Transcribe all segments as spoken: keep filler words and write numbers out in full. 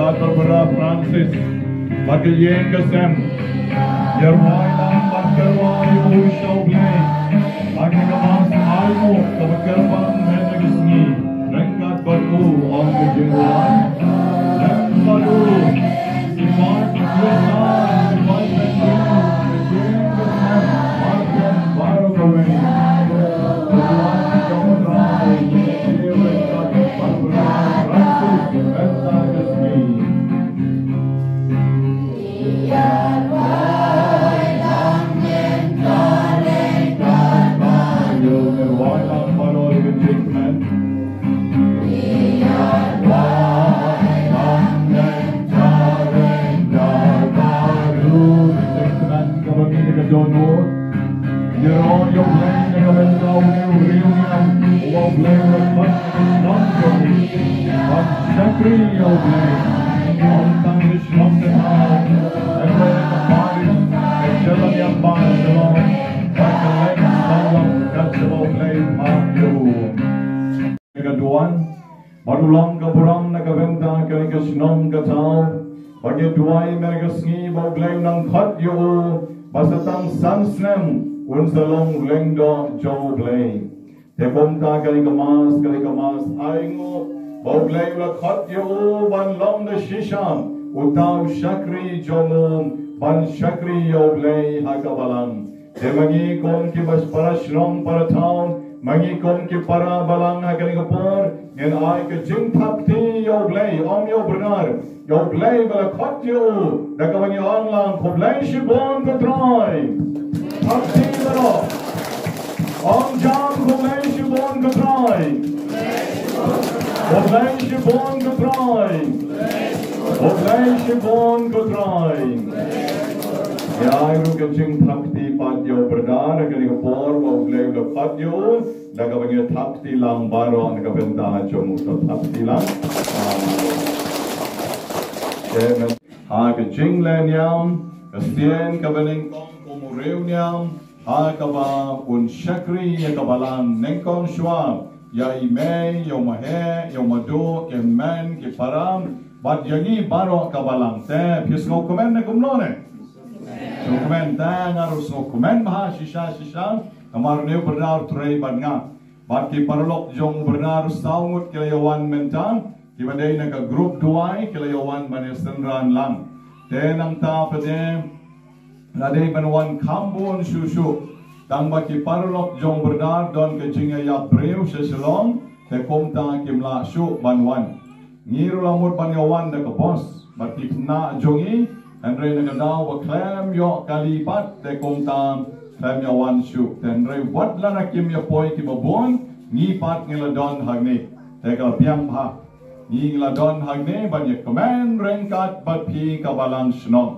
Barbara Francis, bad ka ïing ka sem. Ïa rwai lang bad kyrwai u sha U Blei. Bad ka Mass ai nguh kaba kyrpang mynta ka sngi. Ryngkat bad u ong ka jingrwai. Lem bad u. Ki paid Khristan, ki paid Benedict, ka ïing ka sem, bad ïa baroh kawei. Ka duwan jong U Trai, ki ryngkat bad Barbara Francis, mynta ka sngi. Ban shakri ïa U Blei. Ym tang ïa shnong ka thaw, hynrei ka parish, ka jylla Myanmar shalong, bad ka leng sawang kat shaba U Blei u phah ïa u. Ka duwan, bad u long ka burom na ka bynta kane ka shnong ka thaw, bad ngi duwai mynta ka sngi ba U Blei un nang khot ïa u, ba sa tang san snem un sa long u lyngdoh jong U Blei. Te kumta kane ka Mass, kane ka Mass ai nguh ba U Blei u la khot ïa u ban long da shisha uta u shakri jong u, ban shakri ïa U Blei ha ka balang. Te ma ngi kum ki para shnong para thaw, ma ngi kum ki para balang ha kane ka por, ngin ai ka jingthap kti ïa U Blei, ym ïa u Bernard, ïa U Blei ba la khot ïa u, da kaba ngi ong lang, khublei shibun ko Trai. Thap kti baroh. Ong jam, khublei shibun ko Trai. Khublei shibun ko Trai. Khublei shibun ko Trai. Ïa, ai ruh ka jingthap kti pat ïa u Bernard, ha kane ka por ba U Blei u la khot ïa u, da kaba ngi thap kti lang baroh na ka bynta jong u, to thap kti lang. Amen. Ha ka jingleh niam, ka sien kaba nyngkong kum u riewniam, ha kaba un shakri ïa ka balang, nyngkong shuwa ïa i mei, ïa u maheh, ïa u maduh, ki hynmen, ki para, bad ïa ngi baroh ka balang. Te phi sngewkmen ne kumno ne? Sngewkmen. Te nga ruh sngewkmen bha shisha shisha namar une u Bernard u trei bad nga. Bad ki paralok jong u Bernard, saw ngut ki la ïa wan mynta, kiba dei na ka grup duwai, ki la ïa wan ban ïa synran lang. Te nangta pat de la dei ban wan kham bun shuh shuh, tang ba ki paralok jong u Bernard don ka jingïaïap briew sha Shillong, te kumta kim lah shuh ban wan. Ngi ruh la mut ban ïa wan da ka bos bad ki khynnah jong ngi, hynrei na ka daw ba khlem ïoh kali pat, te kumta khlem ïa wan shuh. Te hynrei wat la na kim ïa poi kiba bun, ngi pat ngi la don hangne. Te ka la biang bha. Ngi ngi la don hangne ban ïa kmen ryngkat bad phi ka balang shnong.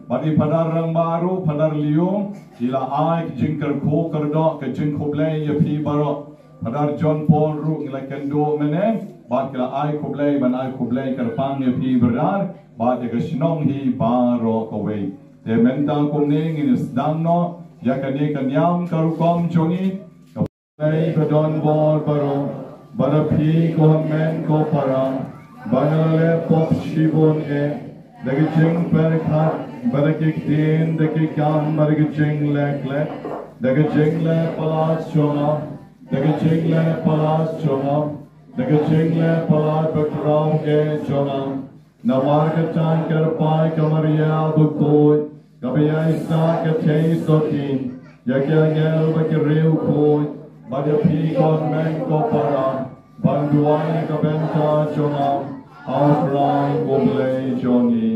Bad i Phadar Rangbah ruh, Phadar Liu, i la ai ka jingkyrkhu kyrdoh, ka jingkhublei ïa phi baroh. Phadar John Paul ruh ngi la kynduh mynne, bad ki la ai khublei, ban ai khublei kyrpang ïa phi Bernard, bad ïa ka shnong hi baroh kawei. Te mynta kumne ngin sdang noh ïa kane ka niam ka rukom jong ngi. Khublei ba don bor baroh, ba da phi ko hynmen ko para, ba nga la leh pop shibun eh, da ki jingpyrkhat, ba da ki ktien, da ki kam, ba da ki jingleh klet, da ki jingleh palat jong nga, da ka jingleh palat jong nga, da ka jingleh palat bakhraw eh jong nga. Namar kata nga kyrpad ïa ka Maria bakhuid, kaba ïaisah ka thei sotti, ïa ki angel bad ki riewkhuid, bad ïa phi ko hynmen ko para, ban duwai na ka bynta jong nga ha U Trai U Blei jong ngi.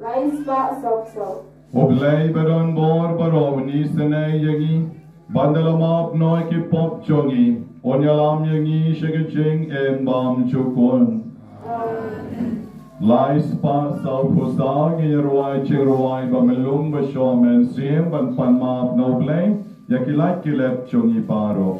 Lai spah saw phew saw. U Blei ba don bor baroh un isynei ïa ngi, ban da la map noh ki pop jong ngi, un ïalam ïa ngi sha ka jingim bymjukut. Lai spah saw phew saw. Ngin ïa rwai jingrwai ba myllung ba shoh mynsiem ban pan map na U Blei ïa ki lait ki lep jong ngi baroh.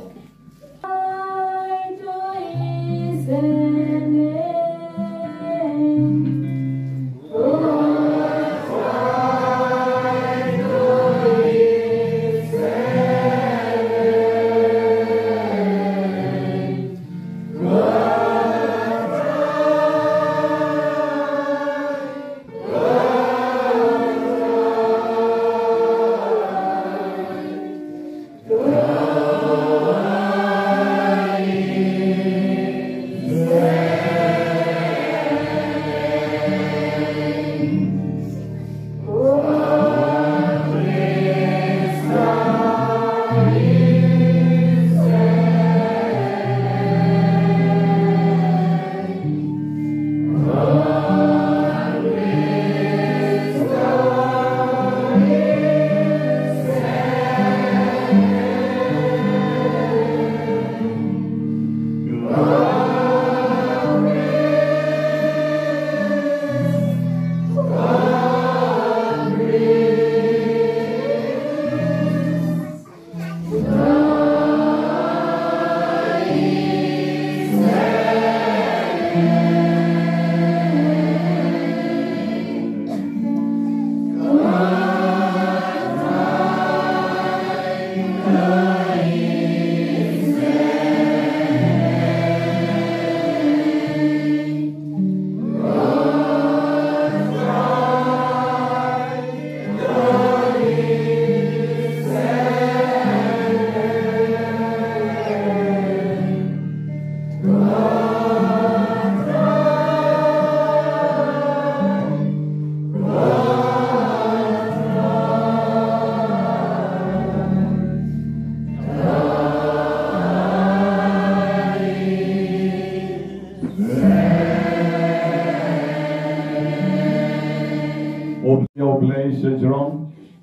Ïa U Blei shajrong.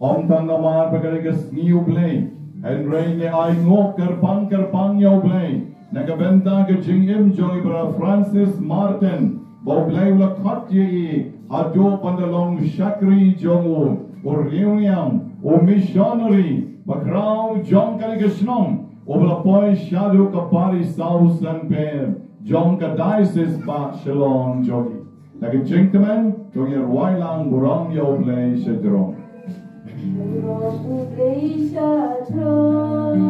Ym tang namar ba ka dei ka sngi U Blei, hynrei ngi ai nguh kyrpang kyrpang ïa U Blei na ka bynta ka jingim jong i Brother Francis Martin, ba U Blei u la khot ïa i haduh ban da long u shakri jong u, u riewniam, u missionary bakhraw jong kane ka shnong, uba la poi shaduh ka parish South Saint Peter jong ka diocese ba Shillong jong i. Da ka jingkmen, to ngin ïa rwai lang burom ïa U Blei shajrong. Burom U Blei shajrong.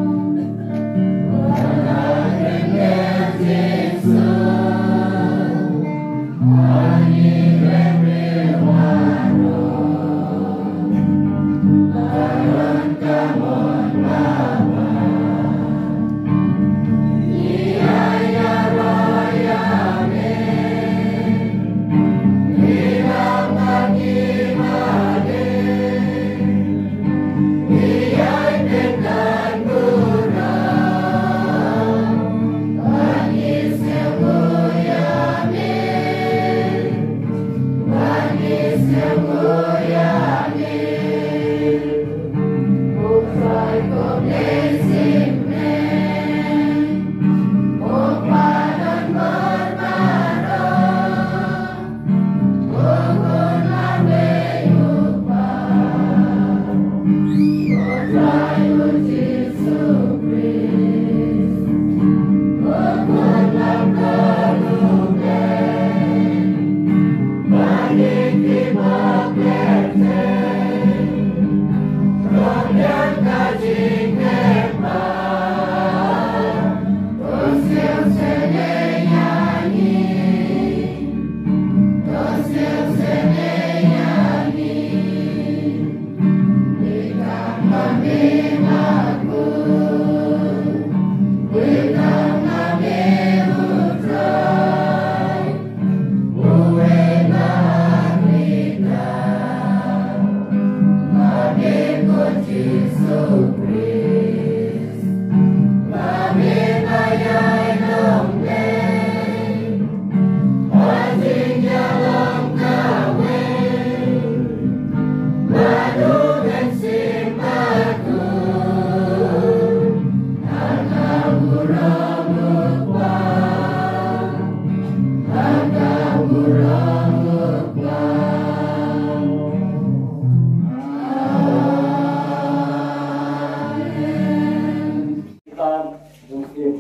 Amen. Kitab jong U Blei.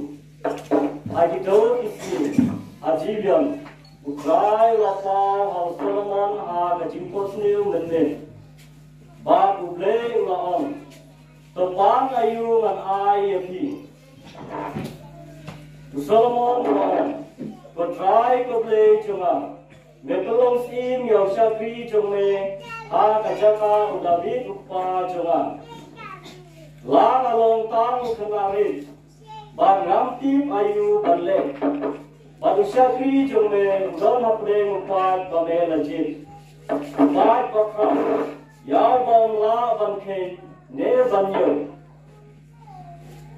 Ha ki dawei ki sngi ha Gibeon, U Trai u la paw ha u Solomon ha ka jingphohsniew mynmiet. Bad U Blei u la ong, to pan aïu ngan ai ïa phi. U Solomon u la ong, ko Trai ko Blei jong nga, me pynlong syiem ïa u shakri jong me ha ka jaka u David u kpa jong nga. La nga long tang u khynnah rit, bad ngam tip aïu ban leh. Bad u shakri jong me u don hapdeng u paid ba me la jied, u paid bakhraw, ïa uba ym lah ban kheiñ ne ban ñiew.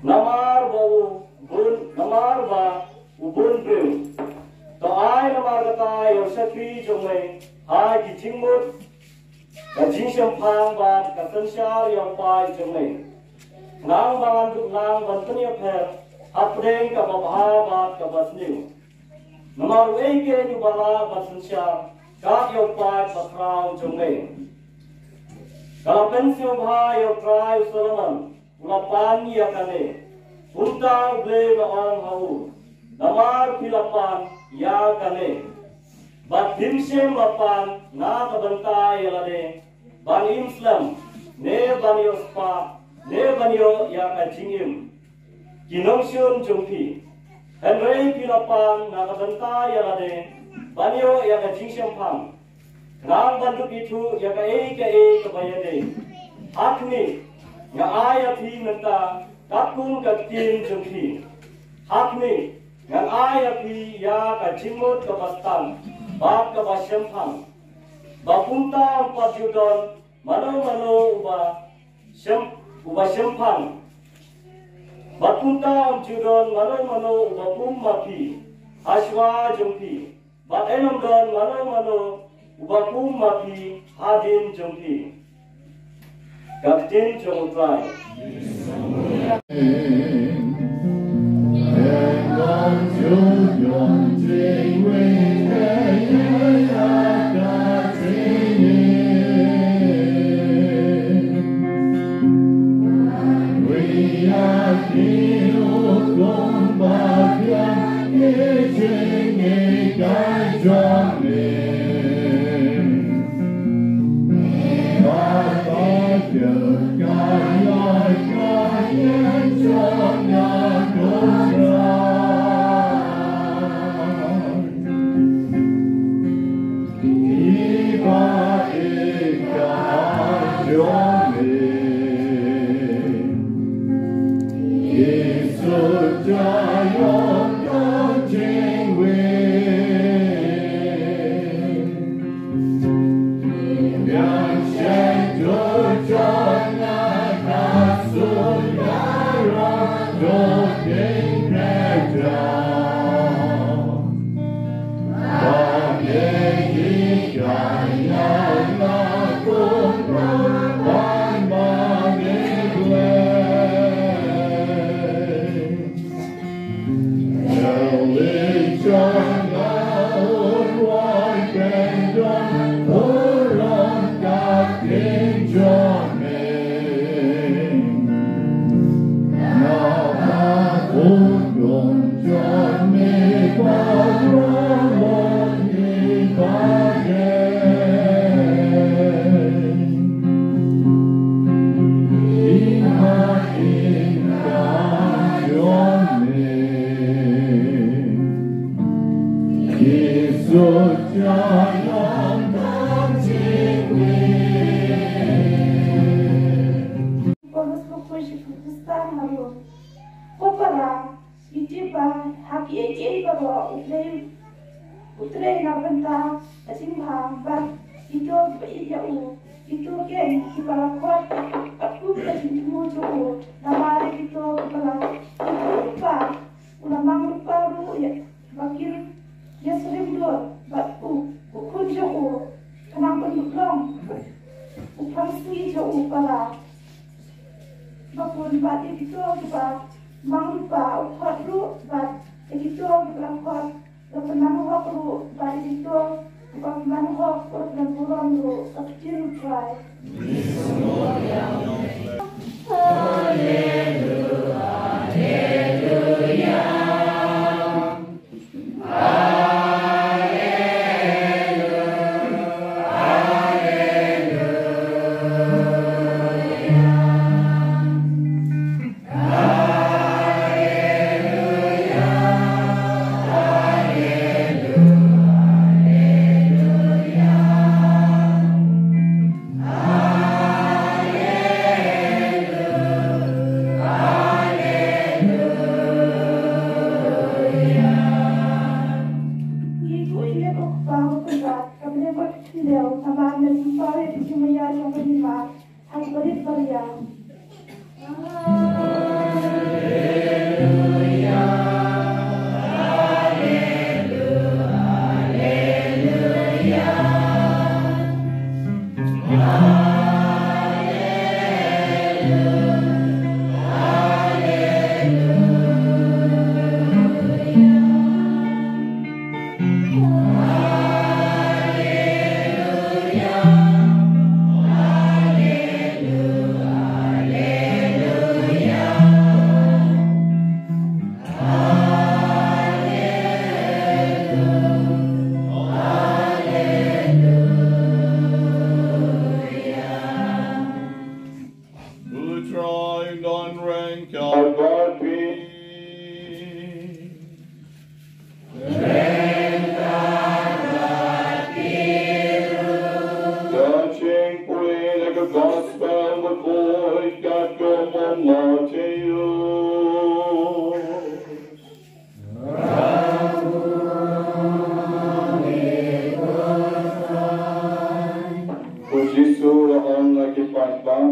Namar ba u bun, namar ba u bun briew. Ai namar kata ïa u shakri jong me ha ki jingmut, ka jingshemphang bad ka synshar ïa u paid jong me. Khnang ba ngan duh nang ban pynïapher hapdeng kaba bha bad kaba sniew. Namar uei keiñ uba lah ban synshar kat ïa u paid bakhraw jong me? Ka la pynsngewbha ïa u Trai u Solomon, u la pan ïa kane. Kumta U Blei u la ong ha u, namar phi la pan ïa kane, bad phim shym la pan na ka bynta ïa lade ban im slem, ne ban ïoh spah, ne ban ïoh ïa ka jingim, ki nongshun jong phi. Hynrei phi la pan na ka bynta ïa lade ban ïoh ïa ka jingshemphang, khnang ban dup ithuh ïa kaei kaei kaba ïadei. Ha khmih, nga ai ïa phi mynta katkum ka ktien jong phi. Ha khmih, ngan ai ïa phi ïa ka jingmut kaba stang bad kaba shemphang, ba kumta ym pat ju don mano mano uba shem, uba shemphang. Bad kumta ym ju don mano mano uba kum ma phi ha shuwa jong phi, bad ym don mano mano uba kum ma phi hadien jong phi. Ka ktien jong U Trai. Ko para, iti ba ha kiei kiei baroh U Blei, u trei na bynta ka jingbha bad kito kiba ïeit ïa u. Kito keiñ kiba la khot katkum ka jingthmu jong u. Namar kito kiba la, kito kiba u la mang lypa ruh ïa ba kin ïasyriem dur bad u, u khun jong u, khnang ban long u pharsi jong u para. Ba bun bad ïa kito kiba mang lypa u khot ruh bad ïa kito kiba la khot la pynlong hok ruh bad ïa kito kiba pynlong hok u la pynlong burom ruh. Ka ktien U Trai. Ngi khuid ïa ko Kpa u Kynrad, ka bynta ka khyndew, namar me pynpaw ïa ka jingmaïa jong ka hima ha ki barit baria. Gospel bakhuid katkum u Mathaios. U Jisu u la ong ha ki paidbah,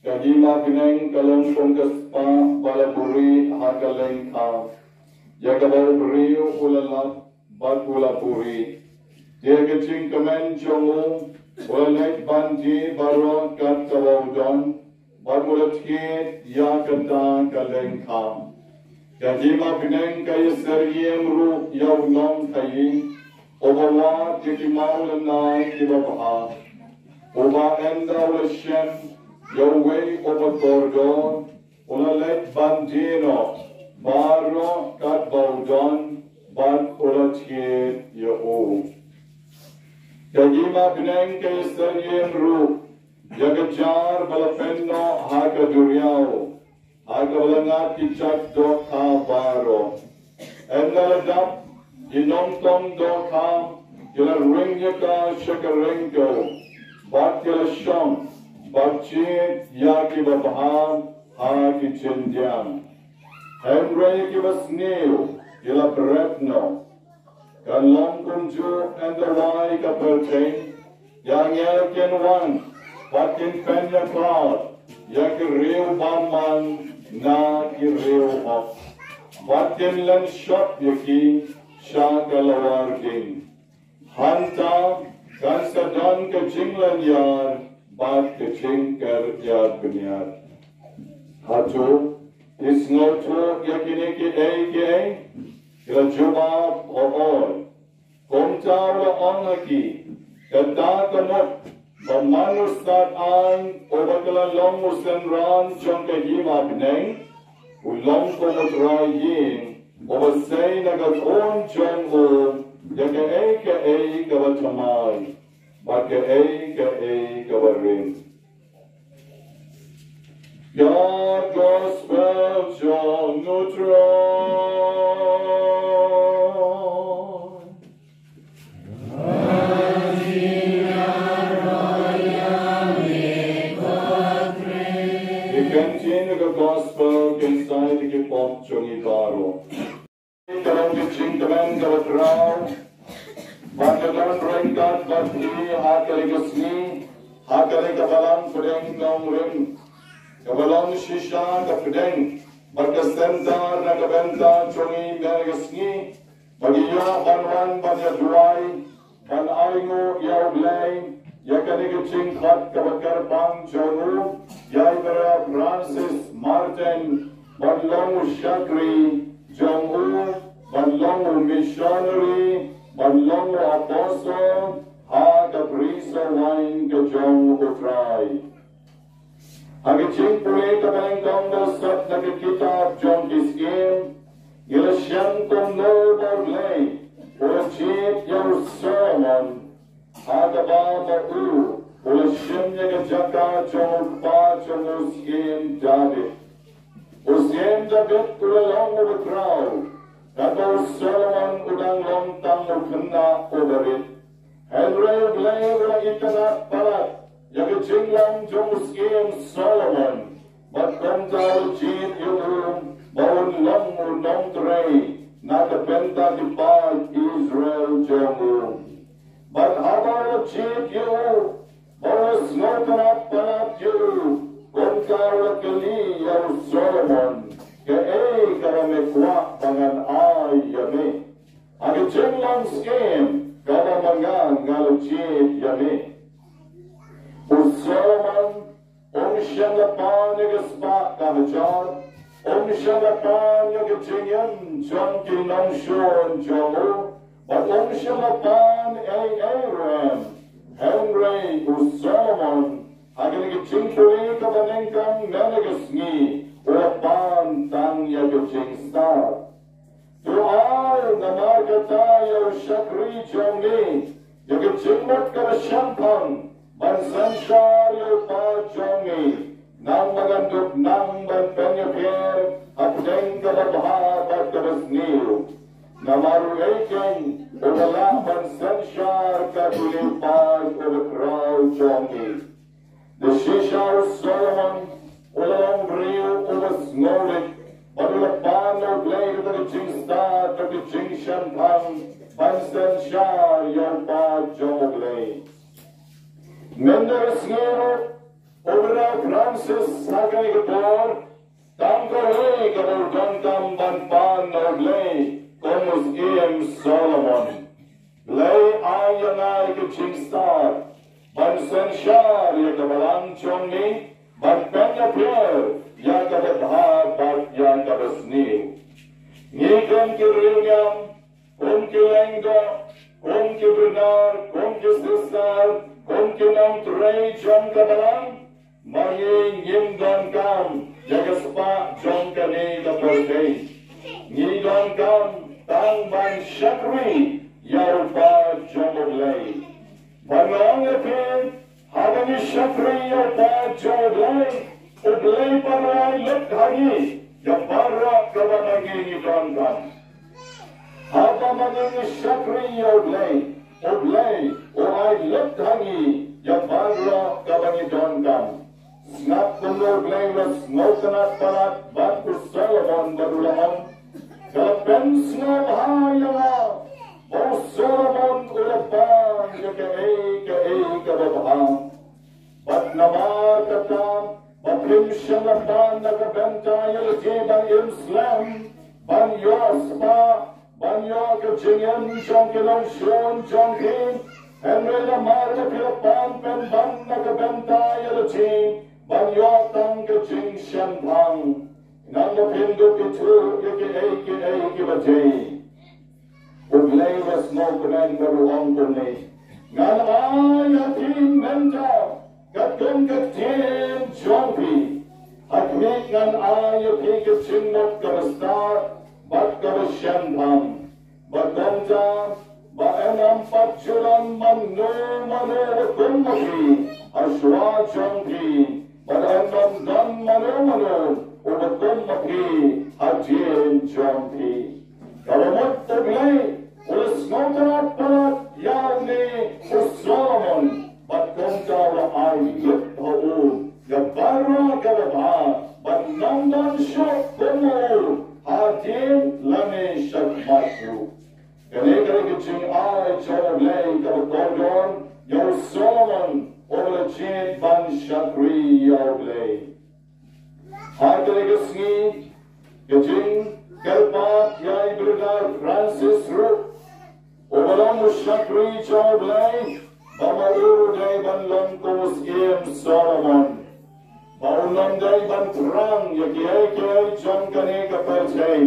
ka hima bneng ka long kum ka spah ba la buhrieh ha ka lyngkha, ïa kaba u briew u la lap bad u la buhrieh. Te ka jingkmen jong u u la leit ban die baroh kat kaba u don, bad u la thied ïa kata ka lyngkha. Ka hima bneng ka ïasyriem ruh ïa u nongkhaïi uba wad ïa ki mawlynnai kiba bha, uba ynda u la shem ïa uwei uba kordor, u la leit ban die noh baroh katba u don, bad u la thied ïa u. Ka hima bneng ka ïasyriem ruh ïa ka jar ba la pynnoh ha ka duriaw, ha kaba la ngat ki jait dohkha baroh. Ynda la dap, ki nongtong dohkha ki la ring ïa ka sha ka ryngkew, bad ki la shong bad jied ïa kiba bha ha ki jingdiang. Hynrei ïa kiba sniew ki la bret noh. Kan long kumjuh ynda wai ka pyrthei, ïa ki angel kin wan bad kin pynïakhlad ïa ki riew bymman na ki riew hok, bad kin len shop ïa ki sha ka lawar ding. Hangta kan sa don ka jinglynñiar bad ka jingker ïa bniat. Hato phi sngewthuh ïa kine kiei kiei? Ki la jubab, hooid. Kumta u la ong ha ki, kata ka mut ba man u Stad-aiñ uba ka la long u synran jong ka hima bneng u long kum u trai ïing uba sei na ka khun jong u ïa kaei kaei kaba thymmai bad kaei kaei kaba rit. Ka gospel jong u Trai. Ïa ka ktien ka gospel kin sa ai ïa ki pop jong ngi baroh. Ka long ka jingkmen kaba khraw ba ka don ryngkat bad ngi ha kane ka sngi, ha kane ka balang pdeng nongrim, kaba long shisha ka pdeng bad ka center na ka bynta jong ngi ha kane ka sngi, ba ngi ïoh ban wan ban ïa duwai, ban ainguh ïa U Blei ïa kane ka jingkhot kaba kyrpang jong u ïa i Maria Francis Martin ban long u shakri jong u, ban long u missionary, ban long u apostle ha ka priesthood ka jong U Trai. Ha ka jingpule kaba nyngkong ba la sot na ka kitab jong ki Syiem, ngi la shem kumno ba U Blei u la jied ïa u Solomon ha kaba ma u u la shim ïa ka jaka jong u kpa jong u Syiem Dabid. U Syiem Dabid u la long uba khraw, katba u Solomon u dang long tang u khynnah uba rit. Hynrei U Blei u la itynnad palat ïa ka jinglong jong u Syiem Solomon, bad kumta u la jied ïa u ba un long u nongtrei na ka bynta ki paid Israel jong u. Bad haba u la jied ïa u ba u la sngewtynnad palat ïa u, kumta u la kylli ïa u Solomon, kaei kaba me kwah ba ngan ai ïa me ha ka jinglong syiem kaba ma nga nga la jied ïa me? U Solomon um shym la pan ïa ka spah ka hajar, um shym la pan ïa ka jingim jong ki nongshun jong u, bad um shym la pan ei ei ruh em. Hynrei u Solomon ha kane ka jingpule kaba nyngkong mynne ka sngi u la pan tang ïa ka jingstad. To ai namar kata ïa u shakri jong me ïa ka jingmut kaba shemphang ban synshar ïa u kpa jong me, nang ba ngan dup nang ban pynïapher hapdeng kaba bha bad kaba sniew. Namar uei keiñ uba lah ban synshar katto katne u paid uba khraw jong me? Ngowit, bad u la pan na U Blei kata ka jingstad, kata ka jingshemphang, ban synshar ïa u paid jong U Blei. Mynta ka sngi ruh, u Brother Francis ha kane ka por, tang kawei kaba u donkam ban pan na U Blei kum u Syiem Solomon. Blei ai ïa nga ïa ka jingstad ban synshar ïa ka balang jong ngi, ban pynïapher ïa kaba bha bad ïa kaba sniew. Ngi kum ki riewniam, kum ki lyngdoh, kum ki brother, kum ki sister, kum ki nongtrei jong ka balang, ma ngi ngim donkam ïa ka spah jong kane ka pyrthei. Ngi donkam tang ban shakri ïa u paid jong U Blei. Ban ong ïa phi, haba ngi shakri ïa u paid jong U Blei, U Blei pat u ai lut ha ngi ïa baroh kaba ma ngi ngi donkam. Haba ma ngi ngi shakri ïa U Blei, U Blei u ai lut ha ngi ïa baroh kaba ngi donkam. Sngap kumno U Blei u la sngewtynnat palat bad u Solomon bad u la ong, ka la pynsngewbha ïa nga ba u Solomon u la pan ïa kaei kaei kaba bha. Bad namar kata, ba phim shym la pan na ka bynta ïa lade ban im slem, ban ïoh spah, ban ïoh ka jingim jong ki nongshun jong phi. Hynrei namar ba phi la pan pynban na ka bynta ïa lade, ban ïoh tang ka jingshemphang. Ngan ba phin dup ithuh ïa kiei kiei kiba jai. U Blei u la sngewkmen bad u ong kumne, ngan ai ha phi mynta katkum ka ktien jong phi. Ha khmih ngan ai ha phi ka jingmut kaba stad bad kaba shemphang. Bad kumta, ba yn ym pat ju don mano mano uba kum ma phi ha shuwa jong phi, bad yn ym don mano mano uba kum ma phi hadien jong phi. Kaba mut U Blei u la sngewtynnat palat ïa une u Solomon, bad kumta u la ai lut ha u ïa baroh kaba bha, ban ym don shuh kum u hadien lane shakhmat ruh. Kane ka dei ka jingai jong U Blei kaba kordor ïa u Solomon uba la jied ban shakri ïa U Blei. Ha kane ka sngi, ka jingkyrpad ïa i Brother Francis ruh, uba long u shakri jong U Blei, ba ma u dei ban long kum u Syiem Solomon. Ba un ym dei ban thrang ïa kiei kiei jong kane ka pyrthei,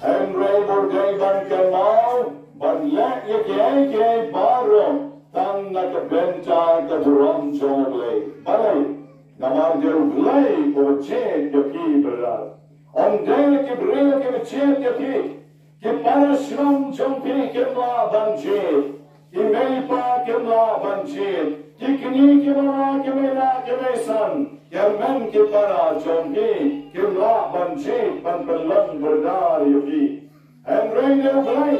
hynrei ba u dei ban kynmaw ban leh ïa kiei kiei baroh tang na ka bynta ka burom jong U Blei. Balei? Namar dei U Blei uba jied ïa phi, brother. Ym dei ki briew kiba jied ïa phi. Ki para shnong jong phi kim lah ban jied. Ki mei pa kim lah ban jied. Ki kñi ki mama, ki mei lah, ki mei san, ki hynmen ki para jong phi kim lah ban jied ban pynlong bordar ïa phi. Hynrei dei U Blei,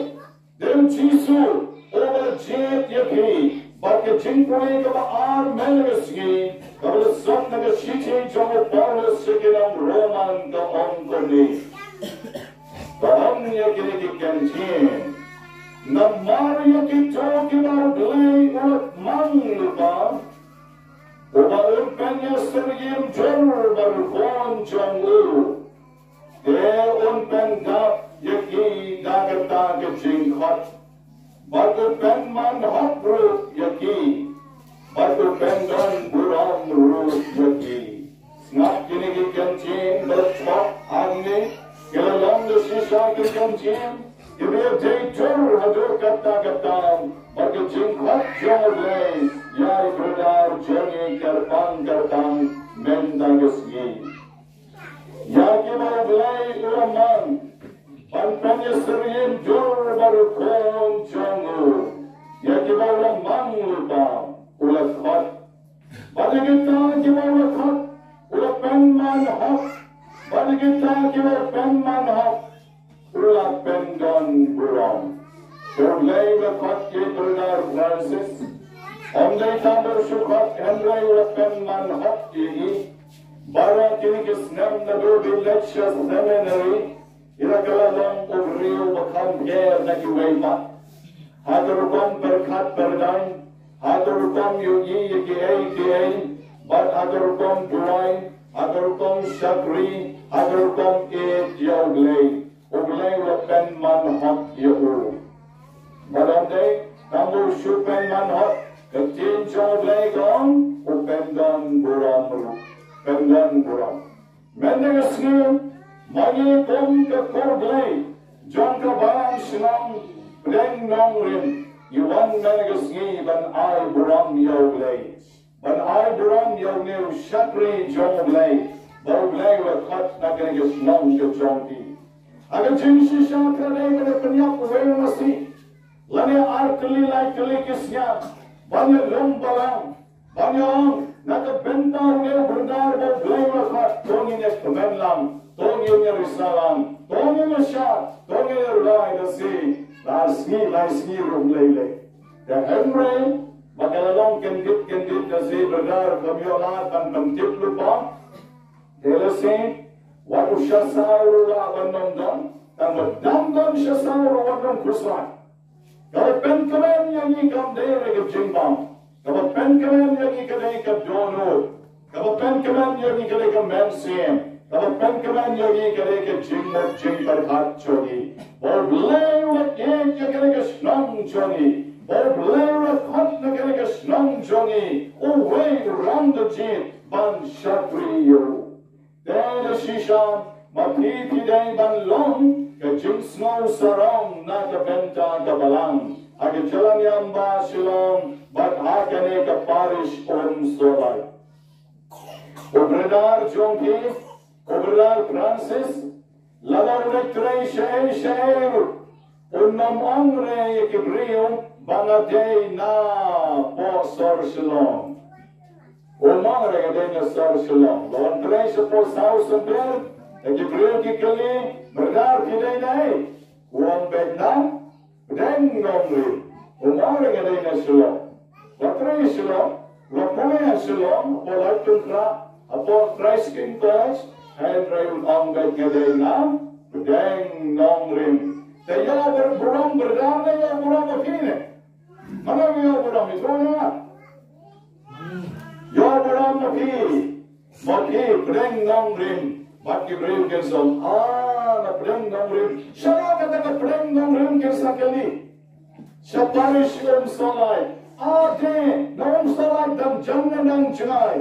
dei U Jisu uba jied ïa phi. Bad ka jingpule kaba ar mynta ka sngi, kaba la sot na ka shithi jong u Paulus sha ki nong Roman, ka ong kumne. Ka ong ïa kine ki kyntien: Namar ïa kito kiba U Blei u la mang lypa, uba u pynïasyriem jur baruh khun jong u, te un pyndap ïa ki da kata ka jingkhot, bad u pynman hok ruh ïa ki, bad u pyndon burom ruh ïa ki. Sngap kine ki kyntien ba la thoh hangne, ki la long da shisha ki kyntien kiba ïadei jur haduh katta katta bad ka jingkhot jong U Blei ïa i brother jong ngi kyrpang kyrpang mynta ka sngi. Ïa kiba U Blei u la mang ban pynïasyriem jur baruh khun jong u. Ïa kiba u la mang lypa, u la khot. Bad ïa kita kiba u la khot, u la pynman hok. Bad ïa kita kiba u pynman hok, u la pyndon burom. Te U Blei u la khot ïa i brother Francis. Ym dei tang ba u shu khot, hynrei u la pynman hok ïa i. Baroh kine ki snem naduh ba i leit sha seminary, i la ka la long u briew ba kham pher na kiwei pat. Ha ka rukom pyrkhat pyrdaiñ, ha ka rukom ïohi ïa kiei kiei, bad ha ka rukom duwai, ha ka rukom shakri, ha ka rukom ïeit ïa U Blei. U Blei u la pynman hok ïa u. Bad ym dei tang ba u shu pynman hok, ka ktien jong U Blei ka ong u pyndon burom ruh. Pyndon burom. Mynta ka sngi, ma ngi kum ka kor Blei jong ka balang shnong Pdeng Nongrim, ngi wan mynta ka sngi ban ai burom ïa U Blei, ban ai burom ïa une u shakri jong U Blei ba U Blei u la khot na kane ka shnong ka jong ngi. Ha ka jingshisha ka dei ban ïa pynïap uwei u masi lane ar tylli lai tylli ki sngi ban ïa long balang, ban ïa ong na ka bynta une u briew ba U Blei u la khot, to ngin ïa kmen lang, to ngin ïa risa lang, to ngin ïa shad, to ngin ïa rwai da shi, da shi lai sngi ruh lei lei. Te hynrei ba ka la long kyndit kyndit da shi, brother, kam ïoh lad ban pyntip lypa. Te lehse wat u sha saw ruh lah ban ym don, tang ba dang don sha saw ruh wat ym khuslai. Kaba pynkmen ïa ngi kam dei re ka jingbam. Kaba pynkmen ïa ngi ka dei ka dohnud. Kaba pynkmen ïa ngi ka dei ka mynsiem. Kaba pynkmen ïa ngi ka dei ka jingmut jingpyrkhat jong ngi ba U Blei u la ïeit ïa kane ka shnong jong ngi, ba U Blei u la khot na kane ka shnong jong ngi, uwei u rangbah jied ban shakri ïa u. Te da shisha ma phi phi dei ban long ka jingsngew sarong na ka bynta ka balang ha ka jylla niam ba Shillong bad ha kane ka parish Umsohlait. U brother jong phi, u brother Francis, lada u trei shaei shaei ruh, un ym ong re ïa ki briew ba nga dei na poh sor Shillong. Um ong re nga dei na sor Shillong. Lada u trei shapoh saw symper, ïa ki briew ki kylli, brother phi dei na ei? U ong beit na Pdeng Nongrim. Um ong re nga dei na Shillong. Ba trei Shillong, la pule ha Shillong, hapoh Laitumkhrah, hapoh Christ King College, hynrei un ong beit nga dei na Pdeng Nongrim. Te ïoh burom brother ne ïoh burom ma phi ne? Mano ïoh burom, ïa phi ne? Ïoh burom ma phi. Ma phi Pdeng Nongrim. Bad ki briew kin sa ong, ah, na Pdeng Nongrim. Sha kata ka Pdeng Nongrim kin sa kylli. Sha parish Umsohlait. Ah, te na Umsohlait dang jan ne dang jngai?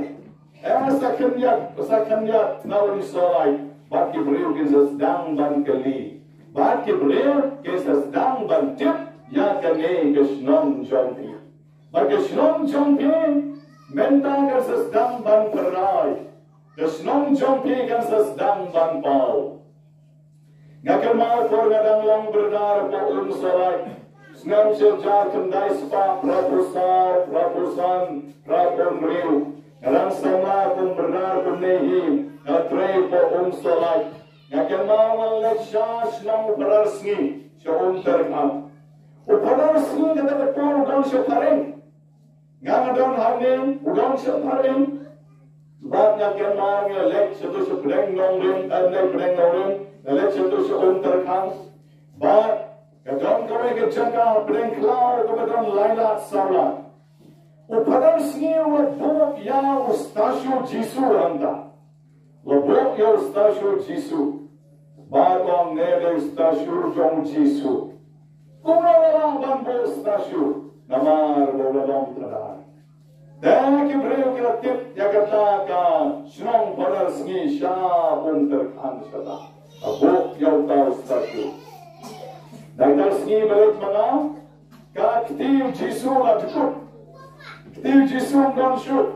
Eh, sa khyndiat, sa khyndiat na Umsohlait. Bad ki briew kin sa sdang ban kylli. Bad ki briew kin sa sdang ban tip ïa kane ka shnong jong phi. Bad ka shnong jong phi mynta kan sa sdang ban pynrai. Ka shnong jong phi kan sa sdang ban paw. Nga kynmaw por nga dang long brother hapoh Umsohlait, snem shi hajar khyndai spah phra phew saw, phra phew san, phra phew hynriew. Nga dang samla kum brother kumne hi, nga trei hapoh Umsohlait. Nga kynmaw nga leit sha shnong u Phadar Sngi sha Umtyrkhang. U Phadar Sngi kata ka por u don sha Phareng. Nga nga don hangne, u don sha Phareng. Bad nga kynmaw nga leit shato sha Pdeng Nongrim, eh, ne Pdeng Nongrim, nga leit shato sha Umtyrkhang. Bad ka don kawei ka jaka ha Pdeng Khlaw kaba don lai lad saw lad. U Phadar Sngi u la buh ïa u statue Jisu hangta. La buh ïa u statue Jisu. Bad u ong ne dei u statue jong Jisu. Kumno la lah ban buh statue? Namar ba u la long Thadar. Te ki briew ki la tip ïa kata ka shnong Phadar Sngi sha Umtyrkhang shata. La buh ïa uta u statue. Dei Thadar Sngi ba leit ma nga, ka kti u Jisu la jukut. Kti u Jisu ym don shuh.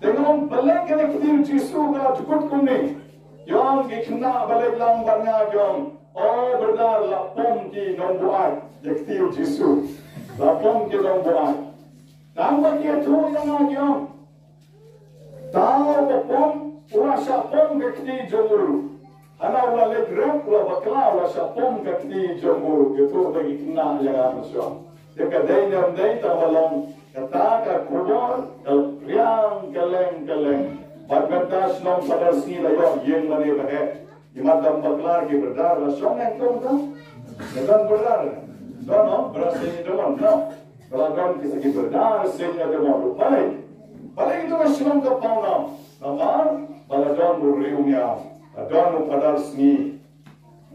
Te nga ong balei kane kti u Jisu ka la jukut kumne? Ki ong ki khynnah ba leit lang bad nga ki ong, o brother, la pom ki nongbuaid ïa kti u Jisu. La pom ki nongbuaid. Tang ba ki ïathuh ïa nga ki ong, tang ba pom, u la shah pom ka kti jong u ruh. Hana u la leit rep, u la bakla, u la shah pom ka kti jong u ruh. Ïathuh da ki khynnah ïa nga mynshuwa. Te ka dei ne ym dei, tang ba long kata ka khubor ka la pdiang kylleng kylleng. Bad ban Ka shnong Padarsngi la ïoh ïing mane ba heh. Imat dang bakla ki Birdar la shong ïa ka. Don Birdar. Don no, Birdar sini don no. Ba la don ki sa ki Birdar sini don no. Balei? Balei ito ka shnong ka pawnam? Namar ba la don u riewniam. La don u Padarsngi.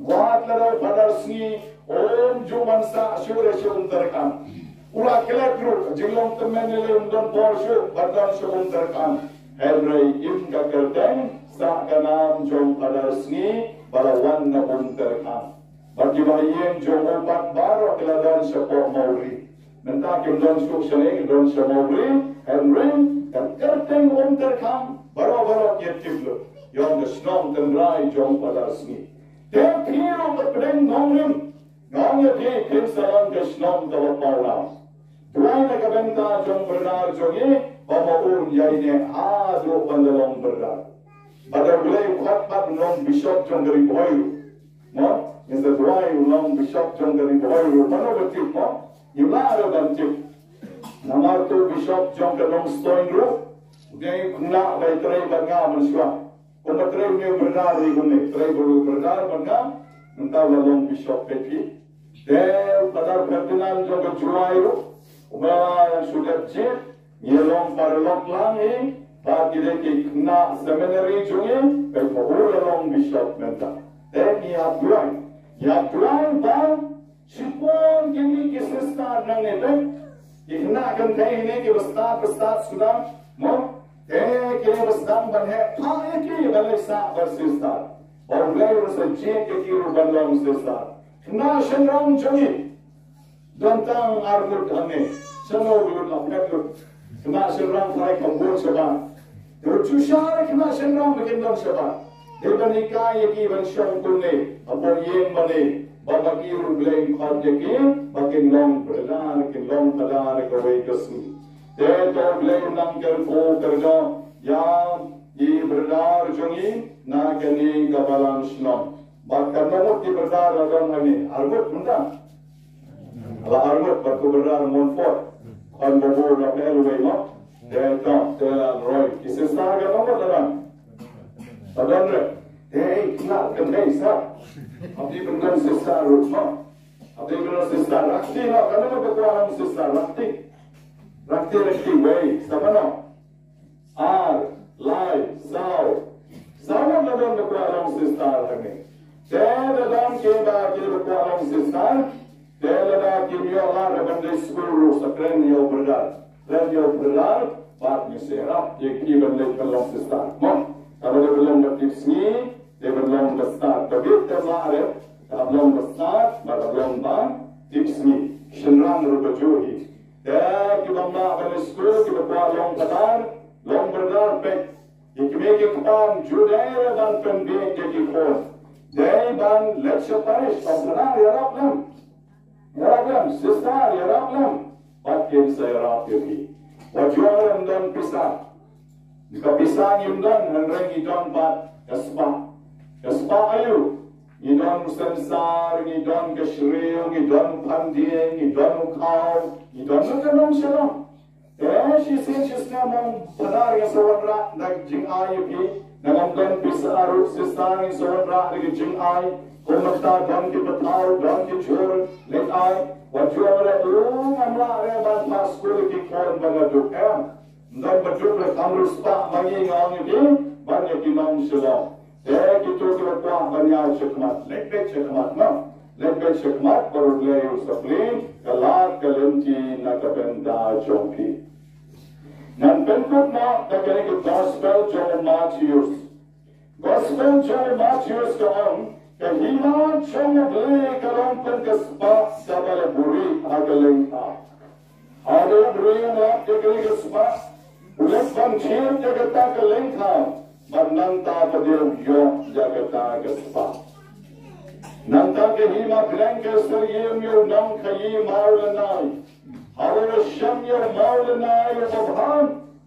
Wat la dei u Padarsngi, um ju wan sah shuh re sha Umterkam. U la klet ruh, jinglong tymmen ne lei um don bor shuh, ban don sha Umterkam. Hynrei im ka kyrteng, sah ka nam jong Padarsngi, ba la wan na Umterkam. Bad kiba ïeng jong u pat baroh ki la don shapoh Mawri. Mynta kim don shuh shane, ki don sha Mawri, hynrei ka kyrteng Umterkam, baroh baroh ki tip lut. Ïa ka shnong tynrai jong Padarsngi. Te phi ruh ba pdeng nongrim, nong ïa phi phin sa long ka shnong kaba pawnam. Duwai na ka bynta jong Birdar jong ngi, ba ma un ïaineh haduh ban da long Birdar. Ba da U Blei u khot pat u long bishop jong ka Ri Bhoi ruh. Mo, ngin sa duwai u long bishop jong ka Ri Bhoi ruh. Mano ba tip mo? Ngim lah ruh ban tip. Namar uto u bishop jong ka Nongstoiñ ruh u dei u khynnah ba trei bad nga mynshuwa. Kumba trei une u Birdar ri kumne, trei bad u Birdar bad nga, mynta u la long bishop peit phi. Te u Father Ferdinand jong ka Jowai ruh, u ba shu dep jied, ngi long paralok lang hi, bad ki dei ki khynnah seminary jong ngi, peit ma u la long bishop mynta. Te ngi hap duwai, ngi hap duwai ba shibun kine ki sister nangne peit, ki khynnah kynthei ne kiba stad ba stad suda, mo, te kine ba sdang ban heh, phah ïa ki ban leit sah ban sister. Ba U Blei un sa jied ïa ki ruh ban long sister. Khynnah shynrang jong ngi, don tang ar ngut hangne. Shano ruh la phet lut. Khynnah shynrang tharai kam bun shabar. Te u ju shah re khynnah shynrang ba kin don shabar. Dei ban hikai ïa ki ban shong kumne, hapoh ïing mane, ba ma ki ruh Blei un khot ïa ki ba kin long Birdar, kin long Padar kawei ka sngi. Te to Blei un nang kyrkhu kyrdoh ïa i Birdar jong ngi na kane ka balang shnong. Bad katno ngut ki Birdar la don hangne? Ar ngut mynta. La ar ngut bad u Birdar Montfort. Khon Bobo la pynlwai mo. Te to, te la roi. Ki sister katno ngut la don? La don re. Te ei, khynnah kynthei sa. Hap dei ban don sister ruh mo. Hap dei ban don sister. Rakti no, katno ngut ba kwah long sister? Rakti. Rakti, rakti wei. Sa mano? Ar, lai, saw. Saw ngut la don ba kwah long sister hangne. Te da don kiba, kiba kwah long sister. Te lada kim ïoh lad ban leit skul ruh sa kren ïa u Birdar. Kren ïa u Birdar, bad ngi sa ïarap ïa ki ban leit ban long sister. Mo, kaba dei ban long ba tip sngi, dei ban long ba stad. Ba bit te lah re, kaba long ba stad, ba long ba tip sngi. Shynrang ruh ba juh hi. Te kiba mlah ban leit skul, kiba kwah long Padar, long Birdar peit. Ki kmie ki kpa ym ju dei re ban pynbiej ïa ki khun. Dei ban leit sha parish, ong Padar ïarap lem. Ïarap lem, sister ïarap lem. Bad kin sa ïarap ïa ki. Wat ju ong re ym don pisa. Ka pisa ngim don, hynrei ngi don bad ka spah. Ka spah aïu? Ngi don u sensar, ngi don ka shriew, ngi don u phandieng, ngi don u khaw, ngi don u ka nong shalong. Te shisien shisnem ong Padar, ngi sa wanrah da ka jingai ïa phi. Nangam don pisa ruh sister, ngi sa wanrah da ka jingai. Kum mynta don ki pathaw, don ki jhur leit ai. Wat ju ong re u ngam lah re ban phah skul ïa ki khun ba nga duk, em. Ym don ba duk re, kham ruh spah ma ngi, nga ong ïa phi, ban ïa ki nong shalong. Te kito kiba kwah ban ïaid shakhmat, leit beit shakhmat mo. Leit beit shakhmat bad U Blei un sa plie ka lad ka lynti na ka bynta jong phi. Ngan pynkut noh da kane ka gospel jong u Mathaios. Gospel jong u Mathaios ka ong, ka hima jong U Blei ka long kum ka spah kaba la buhrieh ha ka lyngkha. Haba u briew u lap ïa kane ka spah, u leit ban thied ïa kata ka lyngkha, bad nangta pat u ïoh ïa kata ka spah. Nangta ka hima bneng ka syriem ïa u nongkhaïi mawlynnai. Haba u la shem ïa u mawlynnai uba bha,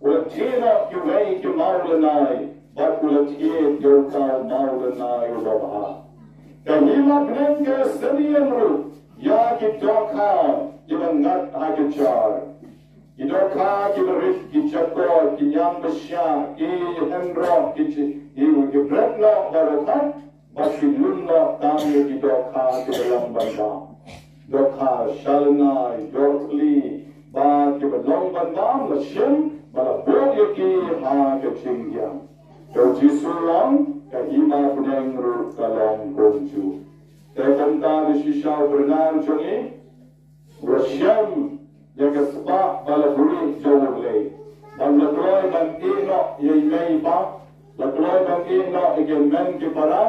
u la thied noh kiwei ki mawlynnai, bad u la thied ïa uta u mawlynnai uba bha. Ka hima bneng ka syriem ruh ïa ki dohkha kiba ngat ha ki jar. Ki dohkha Ka ki barit, ki jakor, ki ñiang bashiah, ki hynroh, ki chi, ki, ki bret noh baroh, bad ki lum noh tang ïa ki dohkha kiba long ban bam. Dohkha shalynai, dohkha khlieh, bad kiba long ban bam la shim, bad la bud ïa ki ha ka jingbiang. Te u Jisu u ong, ka hima bneng ruh ka long kumjuh. Te kumta, shisha u Bernard jong ngi u la shem ïa ka spah ba la buhrieh jong U Blei, bad la kloi ban ïeh noh ïa i mei i pa, la kloi ban ïeh noh ïa ki hynmen ki para,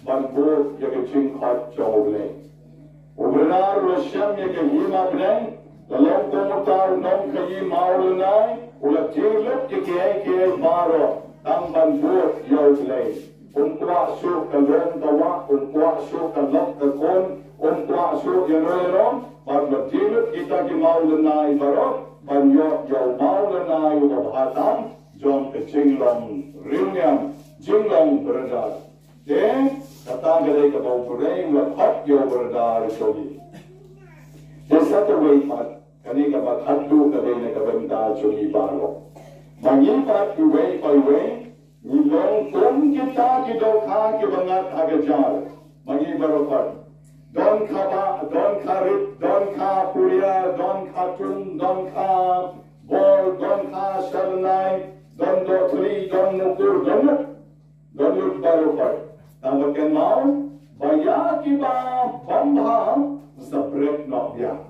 ban bud ïa ka jingkhot jong U Blei. U Bernard u la shem ïa ka hima bneng, la long kum uta u nongkhaïi mawlynnai, u la die lut ïa kiei kiei baroh tang ban bud ïa U Blei. Um kwah shuh ka lum ka wah, um kwah shuh ka lok ka khun, um kwah shuh ïano ïano, bad la die lut kita ki mawlynnai baroh ban ïoh ïa u mawlynnai uba bha tam jong ka jinglong riewniam, jinglong Bernard. Te kata ka dei kaba U Blei u la khot ïa u Bernard jong ngi. Te sa kawei pat, kane kaba khatduh ka dei na ka bynta jong ngi baroh. Ma ngi pat iwei pa iwei ngi long kum kita ki dohkha kiba ngat ha ka jar. Ma ngi baroh pat, don kaba, don kharit, don khapuria, don khatung, don khabor, don khashalynai, don dohkhlieh, don mukur, don lut, don lut baroh pat. Tang ba kynmaw ba ïa kiba bym bha sa bret noh biang.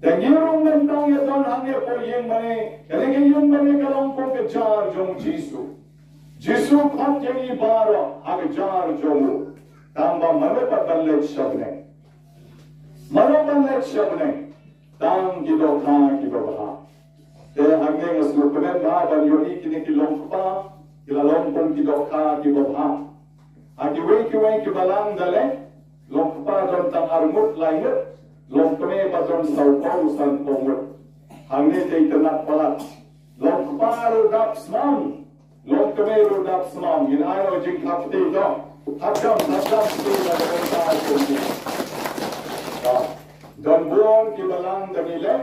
Te ngi ruh mynta ngi don hangne hapoh ïing mane, kane ka ïing mane ka long kum ka jar jong U Jisu. Jisu u khot ïa ngi baroh ha ka jar jong u. Tang ba mano pat ban leit sha bneng? Mano ban leit sha bneng? Tang ki dohkha kiba bha. Te hangne nga sngewkmen bha ban ïohi kine ki longkpa ki la long kum ki dohkha kiba bha. Ha kiwei kiwei ki balang da leh, longkpa don tang ar ngut lai ngut, longkmie ba don saw phew san phew ngut. Hangne te itynnad palat. Longkpa ruh dap snam, longkmie ruh dap snam. Ngin ai ïa u jingkha kti to. Thap jam, thap jam kti na ka bynta jong ki. Don bun ki balang da ngi leh,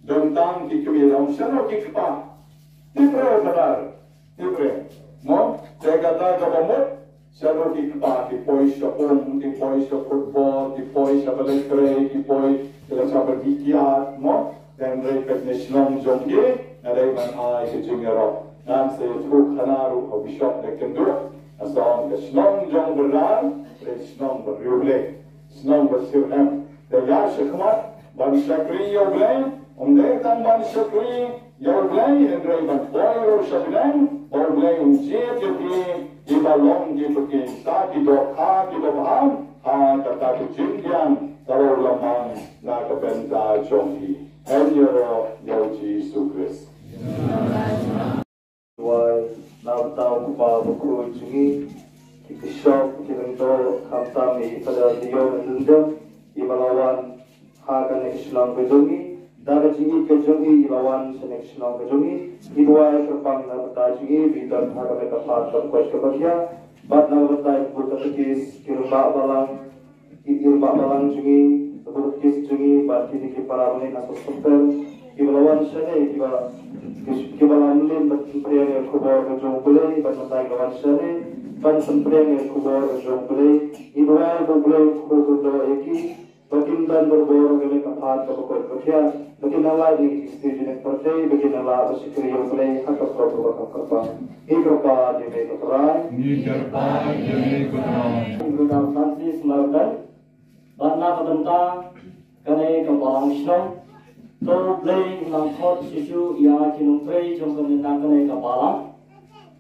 don tang ki kmie, don shano ki kpa? Tip re, Phadar? Tip re. Mo, te kata kaba mut, shano ki kpa? Ki poi sha um, ki poi sha football, ki poi sha balei trei, ki poi sha ba dih kiad, mo. Te hynrei peit na shnong jong ki, nga dei ban ai ka jingïarap. Ngan sa ïathuh khana ruh ha u bishop da kynduh. Nga sa ong ka shnong jong u Bernard, ka shnong ba riewblei, shnong ba shitrhem. Te ïa shakhmat ban shakri ïa U Blei, ym dei tang ban shakri ïa U Blei, hynrei ban poi ruh sha bneng, ba U Blei un jied ïa ki, kiba long kiba ki, sa ki dohkha kiba bha ha kata ka jingbiang kaba u la mang na ka bynta jong ki. Hynrei ïa U Jisu Khrist. Wai, na bynta u Kpa Bakhuid jong ngi, ki bishop, ki lyngdoh, khamtam i Phadar Dion Lyngdoh, iba la wan ha kane ka shnong ka jong ngi, da ka jingïeit ka jong ngi, i la wan sha kane ka shnong ka jong ngi, i duwai kyrpang na bynta jong ngi, ba i don ha kane ka path kaba koit kaba khiah, bad na bynta i bun katekis, ki rangbah balang, ki rangbah balang jong ngi, ki katekis jong ngi, bad kine ki para bangeit na sosopher, kiba la wan shane, kiba, kiba la mlien ban pynphriang ïa ka khubor ka jong U Blei, bad mynta kiba la wan shane ban pynphriang ïa ka khubor ka jong U Blei, ngi duwai ba U Blei un kyrkhu kyrdoh ïa ki, ba kin don barabor ha kane ka path kaba koit ba khiah, ba kin nang lait ïa ki station pyrthei, ba kin nang lah ban shakri ïa U Blei ha ka por kaba kham kyrpang. Ngi kyrpad ïa me ko Trai. Ngi kyrpad ïa me ko Trai. Brother Francis Marapen, bad na ka bynta kane ka balang shnong, to Blei nang khot shisha ïa ki nongtrei jong kane, na kane ka balang,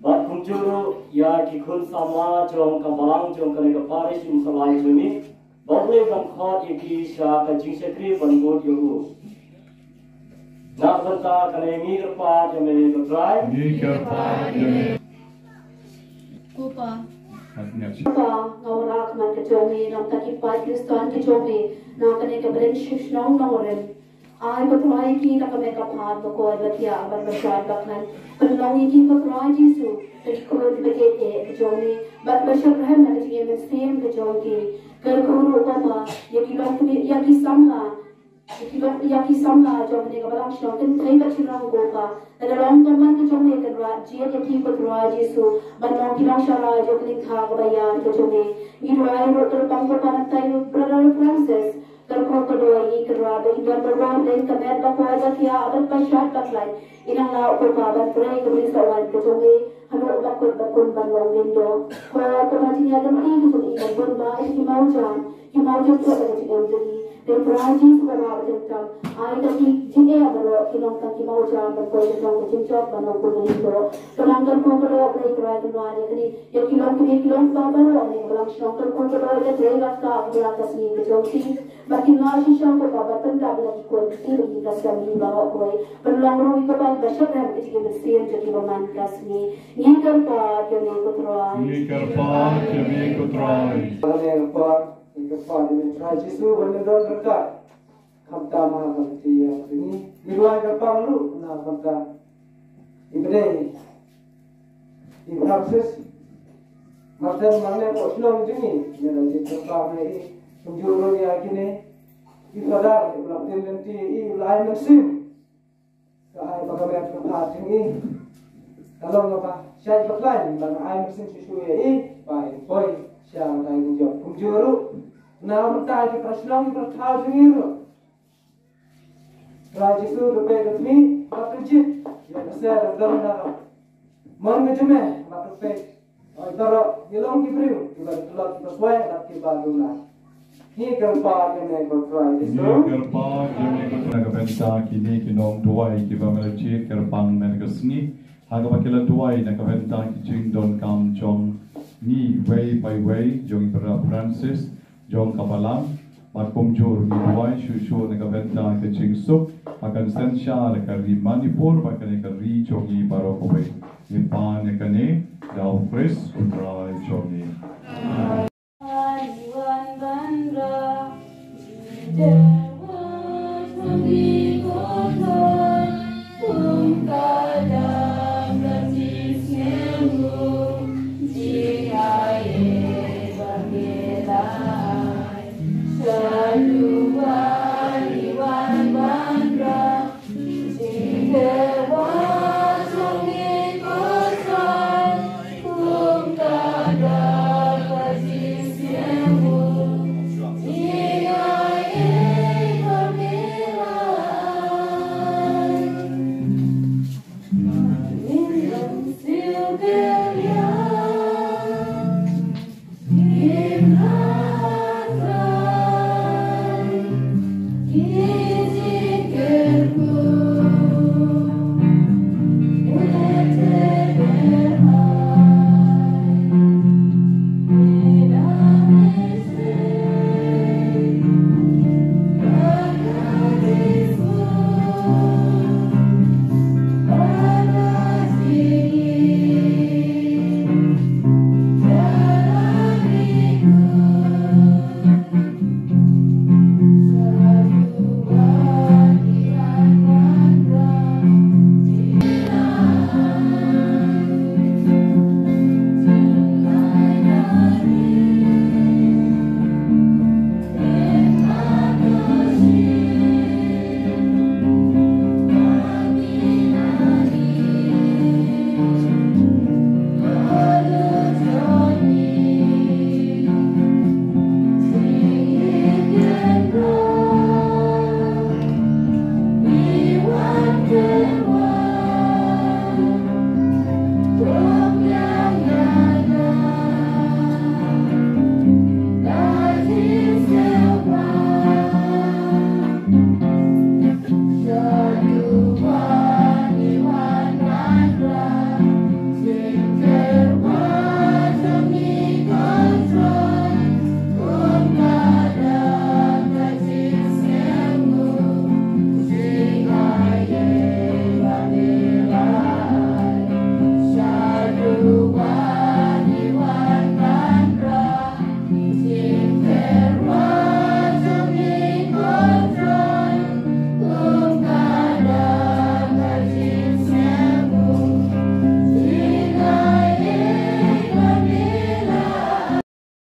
bad kumjuh ruh ïa ki khun samla jong ka balang jong kane ka parish Umsallai jong ngi, ba U Blei un khot ïa ki sha ka jingshakri ban bud ïa u. Na ka bynta kane ngi kyrpad ïa me ko Trai. Ngi kyrpad ïa me. Ko Pa. Ko Pa, nga wanrah ha khmat ka jong me, na ka bynta ki paid Khristan ki jong me, na kane ka bynta shnong Nongrim. Ai ko Trai ïa ki na ka met ka phad ka koit ka khiah bad ka shai ka khlaiñ. Pynlong ïa ki ko Trai Jisu, ka jingkyrkhu ka jingeh ka jong me, bad ka shitrhem na ka jingim mynsiem ka jong ki. Kyrkhu ruh ko Pa, ïa ki longkmie, ïa ki samla, Ïa ki samla jong kane ka balang shnong, kynthei bad shynrang ko Pa. Lada long ka mon ka jong me Kynrad, jied ïa ki ko Trai Jisu ban long ki nongshakri jong ka lyngkha kaba ïar ka jong me. Ngi duwai ruh kyrpang ko Pa, nangta ïa u Brother Francis, kyrkhu ka duwai ïa i Kynrad ba in don bor bor lem ka met ba koit ba khiah bad ba shait ba khlaiñ. In nang lah ko Pa ban trei ka bynta ka jong me haduh ba kut ba kun ban long lyngdoh. Ko Pa, jingïaid lynti ka jong i ban bun bha ïa ki mawjam, ki mawjam ka jong i. Te Trai Jisu ba la ba jingtam, ai da ki jingeh baroh ki long tang ki mawjam ban koit ka jong ka jingjop ban long bun lyngdoh. Ka nang kyrkhu ka duwai Blei Trai Kynrad ïa kine, ïa ki longkmie ki longkpa baroh ne ka balang shnong, kyrkhu ka duwai ïa ki, ïa ka, ka, ka sngi ka jong ki. Ba kin lah shisha ko Pa ban pyndap ïa ki khun ki, ba kin lah shisha baroh kawei. Ban long ruh i Kpa ba shakri ha ka jingim mynsiem jong ki ba man ka sngi. Ngi kyrpad ïa me ko Trai. Ngi kyrpad ïa me ko Trai. Ngi kyrpad ïa me Trai Jisu ban don ryngkat. Khamtam ha ka lynti jong ngi. Ngi duwai kyrpang ruh na ka bynta i Blei, i Francis, Martin, Martin, ko shnong jong ngi, ngi la jied kyrpang ïa i. Kumjuh ruh ïa kine, i Father, i ba la pynlynti, i ba la ai mynsiem. Ka ai ba ka met ka phad jong i ka long kaba shait ba khlaiñ, ba nga ai mynsiem shisha ïa i ba i poi sha ka jingjop. Kumjuh ruh na ka bynta ki para shnong, ki para thaw jong i ruh, Trai Jisu, to peit, to khmih bad to jied ïa ka ser ka don na ka mon ka jong me, bad to peit Oi, baroh ngi long ki briew kiba tlot, kiba swai bad kiba duna. Ngi kyrpad ïa me ko Trai Jisu. Ngi kyrpad ïa me ko Trai. Na ka bynta kine ki nongduwai kiba me la jied kyrpang man ka sngi, ha kaba ki la duwai na ka bynta ki jingdonkam jong ngi wei pa wei, jong i Brother Francis, jong ka balang, bad kumjuh ruh ngi duwai shuh shuh na ka bynta ka jingsuk ha ka synshar ka ri Manipur bad kane ka ri jong ngi baroh kawei. Ngi pan ïa kane da u Khrist u Trai jong ngi.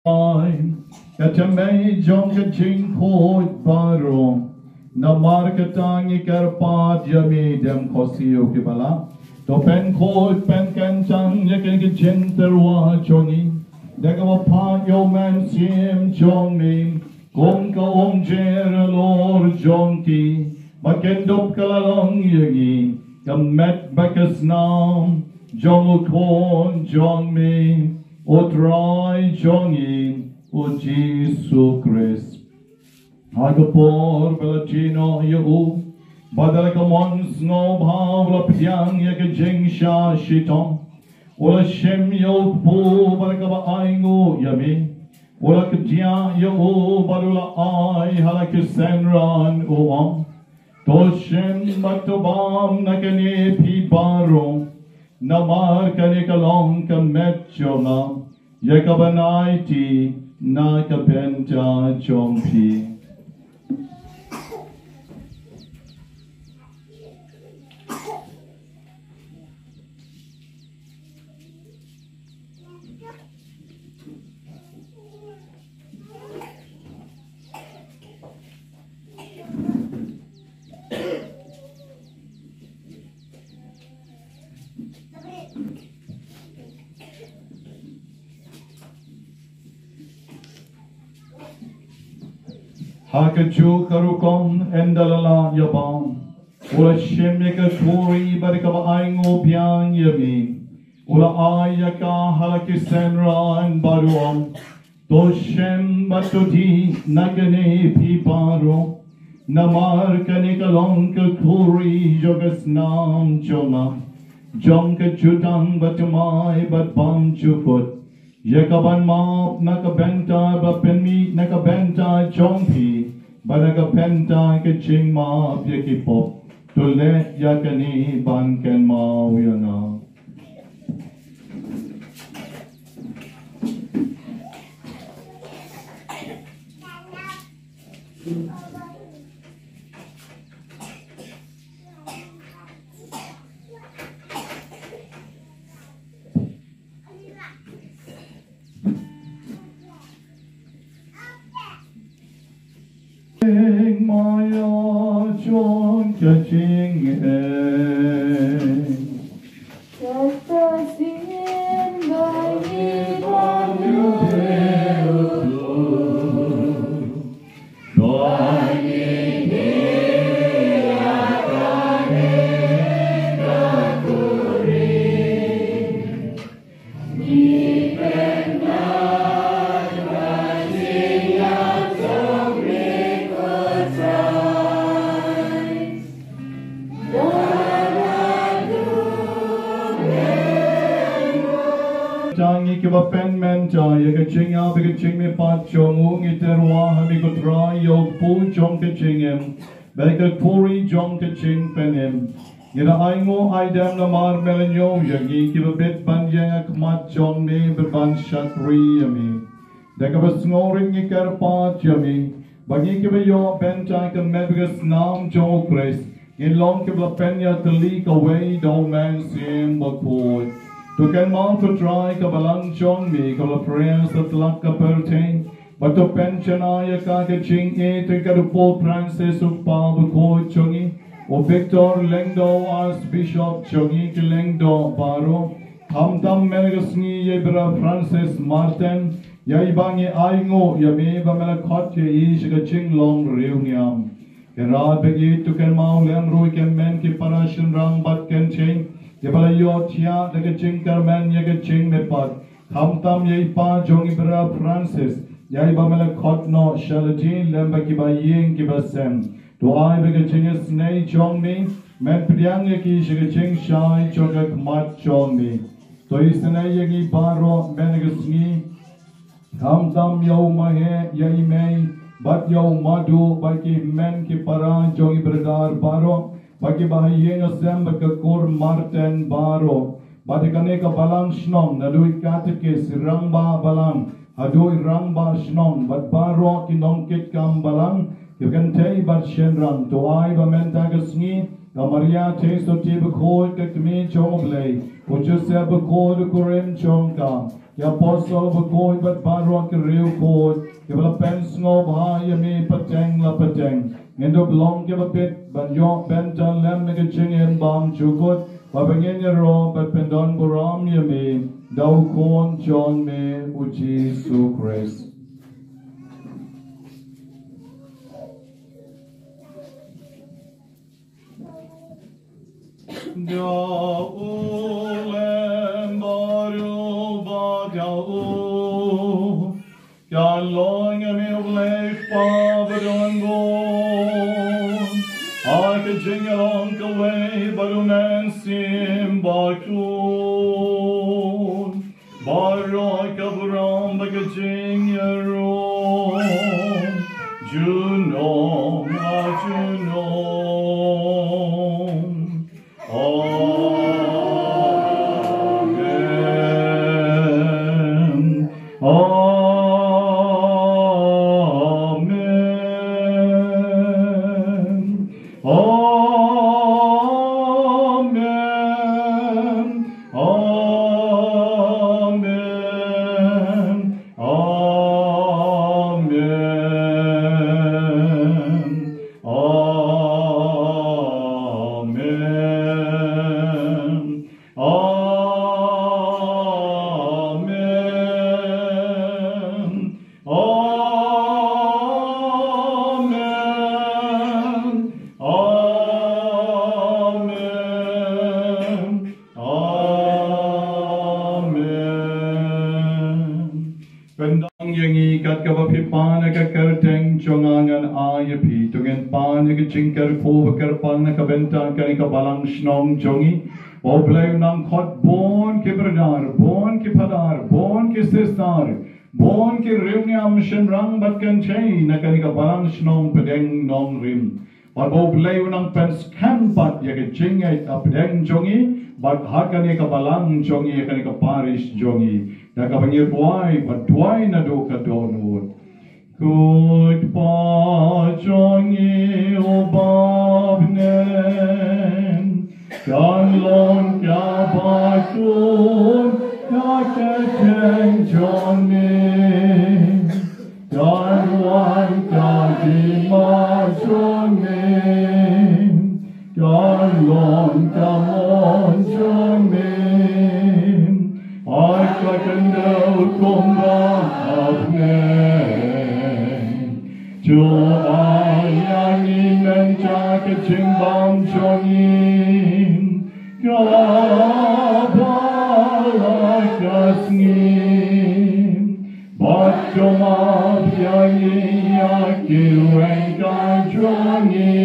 Ai, ka tymmen jong ka jingkhuid baroh. Namar kata ngi kyrpad ïa me, dem khohsiew kiba lah. To pynkhuid pynkyntang ïa kane ka jingtyrwa jong ngi da kaba phah ïa u Mynsiem jong me kum ka umjer halor jong ki, ba kin dup ka la long ïa ngi ka met bad ka snam jong u Khun jong me, u Trai jong ngi u Jisu Khrist. Ha ka por ba la die noh ïa u, bad da la ka mon sngewbha u la pdiang ïa ka jingshah shitom, u la shim ïa u kpu bad kaba ainguh ïa me, u la kdiah ïa u bad u la ai ha la ki synran, u ong: To shim bad to bam na kane phi baroh, namar kane ka long ka met jong nga, ïa kaban aiti na ka bynta jong phi. Ha kajuh ka rukom, ynda la lah ïa bam, u la shim ïa ka khuri bad kaba ainguh biang ïa me, u la ai ïa ka ha la ki synran bad u ong: To shim bad to dih na kane phi baroh, namar kane ka long ka khuri jong ka snam jong nga, jong ka jutang ba thymmai bad bymjukut, ïa kaban map na ka bynta ba pynmih na ka bynta jong phi bad na ka bynta ka jingmap ïa ki pop. To leh ïa kane ban kynmaw ïa nga. Ing maia jong ka jingim. Kata sin bagi bagi bagi Tang ngi kiba pynmynta ïa ka jingïap bad ka jingmihpat jong u, ngi tyrwa ha me ko Trai ïa u kpu jong ka jingim bad ka khuri jong ka jingpynim. Ngi da ainguh aidem namar me la ñiew ïa ngi kiba bit ban ïeng ha khmat jong me bad ban shakri ïa me. Da kaba sngewrit ngi kyrpad ïa me ba ngi kiba ïoh bynta ka met bad ka snam jong u Khrist, ngin long kiba pynïatylli kawei da u Mynsiem Bakhuid. To kynmaw ko Trai ka balang jong me kaba la pres satlak ka pyrthei, bad to pynshai ïa ka ha ka jingïeit ka jong u Pope Francis u Kpa Bakhuid jong ngi, u Victor Lyngdoh Archbishop jong ngi, ki lyngdoh baroh, khamtam mynta ka sngi ïa i Brother Francis Martin, ïa iba ngi ainguh ïa me ba me la khot ïa i sha ka jinglong riewniam. Kyra bad ïeit to kynmaw lem ruh ïa ki hynmen ki para shynrang bad kynthei kiba la ïohthiah da ka jingkyrmen ïa ka jingmihpat, khamtam ïa i pa jong i Brother Francis, ïa iba me la khot noh sha lade, lem bad kiba ïing kiba sem. To ai ba ka jingisynei jong me men pdiang ïa ki sha ka jingshai jong ka khmat jong me. To isynei ïa ngi baroh mynta ka sngi, khamtam ïa u maheh, ïa i mei bad ïa u madu, bad ki hynmen ki para jong i Brother baroh, bad kiba ha ïing ha sem bad ka kur Martin baroh, bad ïa kane ka balang shnong, naduh i katekist, i rangbah balang haduh i rangbah shnong bad baroh ki nongkitkam balang, ki kynthei bad shynrang. To ai ba mynta ka sngi ka Maria Theisotti Bakhuid, ka Kmie jong U Blei, u Joseph Bakhuid u kurim jong ka, ki Apostol Bakhuid bad baroh ki riewkhuid kiba la pynsngewbha ïa me pateng la pateng, Ngin dup long kiba peit ban ïoh pynta lem na ka jingim bymjukut, ba ngin ïaroh bad pyndonburom ïa me da u Khun jong me u Jisu Khrist. Da u lem baroh ba da u, ka long ïa me u Blei Kpa ba don bun, ha ka jingïalong kawei bad u Mynsiem Bakhuid. Baroh ka burom bad ka jingïaroh, junom ha junom. Amen. Amen. Amen. Amen. Amen. Amen. Amen. Amen. Amen. Pyndang ïa ngi kat kaba phi pan ïa ka kyrteng jong nga, ngan ai ïa phi. To ngin pan ïa ka jingkyrkhu ba kyrpang na ka bynta kane ka balang shnong jong ngi. Ba U Blei un nang khot bun ki brother, bun ki phadar, bun ki sister, bun ki riewniam shynrang bad kynthei na kane ka balang shnong Pdeng Nongrim. Bad ba U Blei un nang pynskhem pat ïa ka jingngeit ha pdeng jong ngi, bad ha kane ka balang jong ngi, ha kane ka parish jong ngi. Da kaba ngi duwai, bad duwai naduh ka dohnud. Ko Kpa jong ngi uba ha bneng, kan long kaba kyrkhu ïa ka kyrteng jong me. Kan wan ka hima jong me, kan long ka mon jong me, ha ka khyndew kumba ha bneng. To ai ïa ngi mynta ka jingbam jong ngi, kaba la ka sngi. Bad to map ïa ngi ïa ki weng ka jong ngi,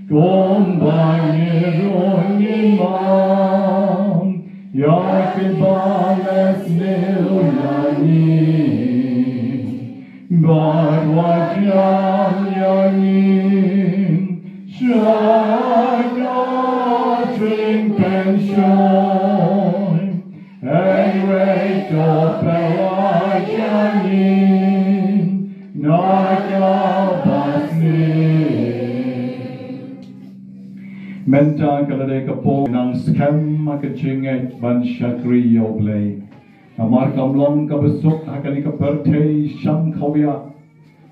kumba ngi ruh ngi map ïa kiba la sniew ïa ngi. Bad wat ïam ïa ngi sha ka jingpynshoi, hynrei to pynlait ïa ngi na kaba sniew. Mynta ka la dei ka por nang skhem ha ka jingngeit ban shakri ïa U Blei. Namar kam long kaba suk ha kane ka pyrthei shangkhawiah,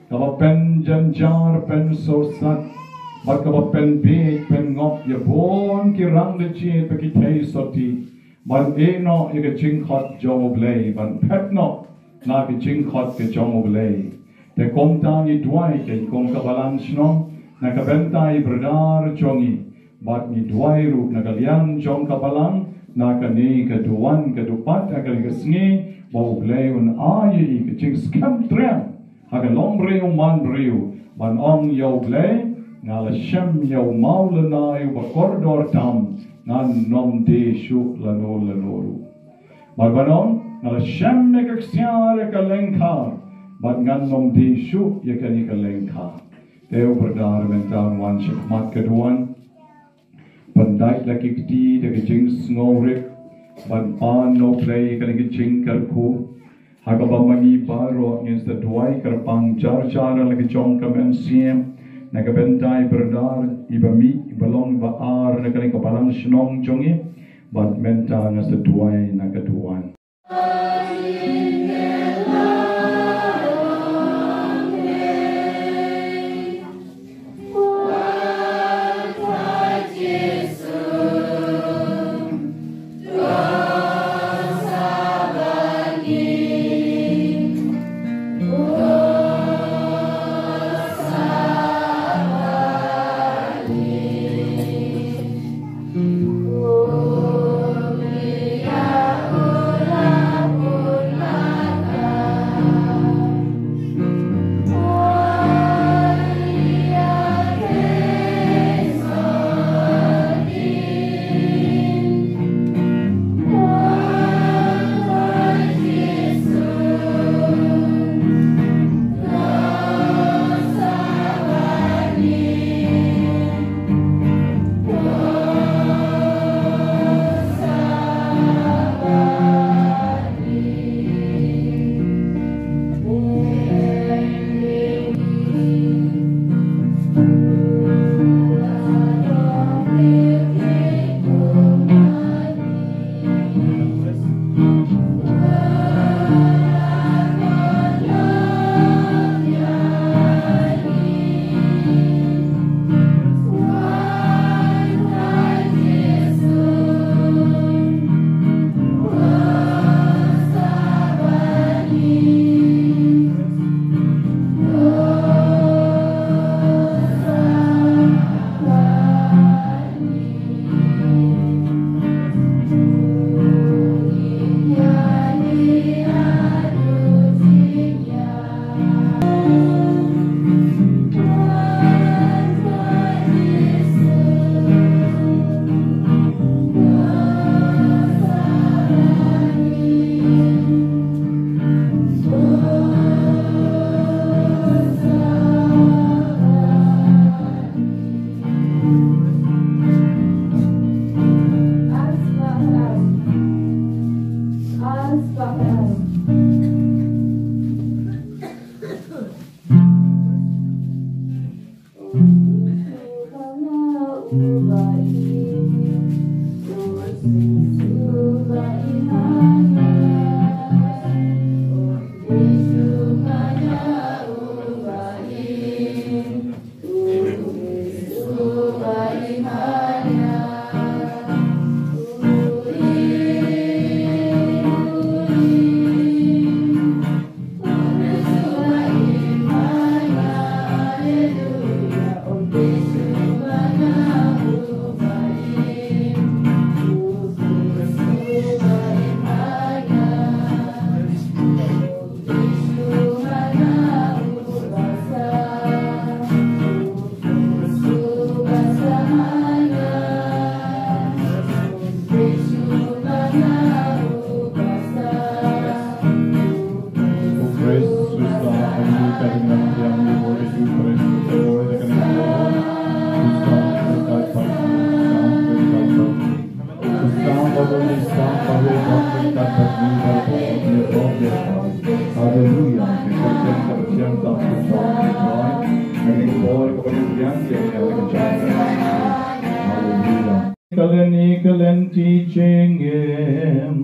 kaba pynjynjar pynsuhsat, bad kaba pynbiej pynngop ïa bun ki rangbah bad ki theisotti, ban ïeh noh ïa ka jingkhot jong U Blei, ban phet noh na ka jingkhot ka jong U Blei. Te kumta ngi duwai kein kum ka balang shnong na ka bynta i brother jong ngi, bad ngi duwai ruh na ka liang jong ka balang na kane ka duwan ka dupat ha kane ka sngi, ba U Blei un ai ïa i ka jingskhem triang ha ka longbriew manbriew, ban ong ïa U Blei, nga la shem ïa u maw lane ïa uba kordor tam, ngan ym die shuh lano lano ruh. Bad ban ong, nga la shem ïa ka ksiar ïa ka lyngkha, bad ngan ym die shuh ïa kane ka lyngkha. Te u brother mynta un wan shakhmat ka duwan, pyndait la ki kti da ka jingsngewrit, ban pan na U Blei kane ka jingkyrkhu. Ha kaba ma ngi baroh ngin sa duwai kyrpang jar jar la ka jong ka mynsiem, na ka bynta i brother iba mih, iba long ba ar na kane ka balang shnong jong ngi, bad mynta nga sa duwai na ka duwan. Haleluya. Haleluya. Kalen i kalen ti jingim.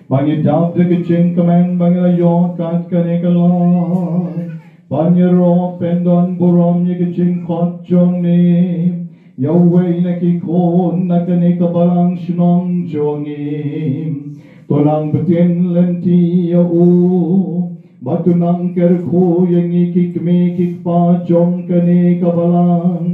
Ba ngi dap da ka jingkmen ba ngi la ïoh kat kane ka lad. Ba ngi ruh phin don burom ïa ka jingkhot jong me. Ïa uwei na ki khun na kane ka balang shnong jong ngi. To nang btin lynti ïa u. Ba to nang kyrkhu ïa ngi ki kmie ki kpa jong kane ka balang.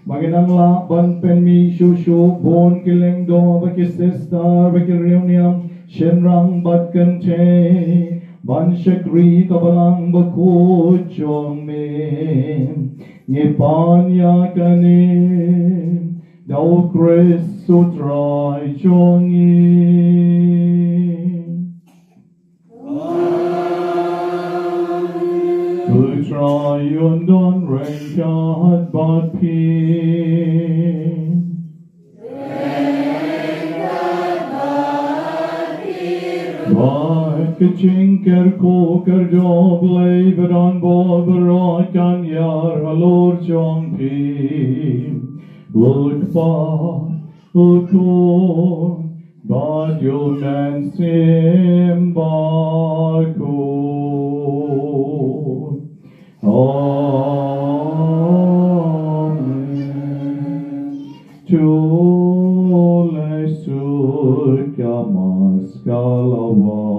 Ba ngin nang lah ban pynmih shuh shuh bun ki lyngdoh bad ki sister bad ki riewniam shynrang bad kynthei ban shakri ka balang bakhuid jong me. Ngi pan ïa kane da U Khrist U Trai jong ngi. U Trai un don ryngkat bad phi. Bad ka jingkyrkhu kyrdoh Blei ba don bor baroh kan ïar halor jong phi. U Kpa, U Khun, bad U Mynsiem Bakhuid. Amen. To leit sha ka Mass ka la wan.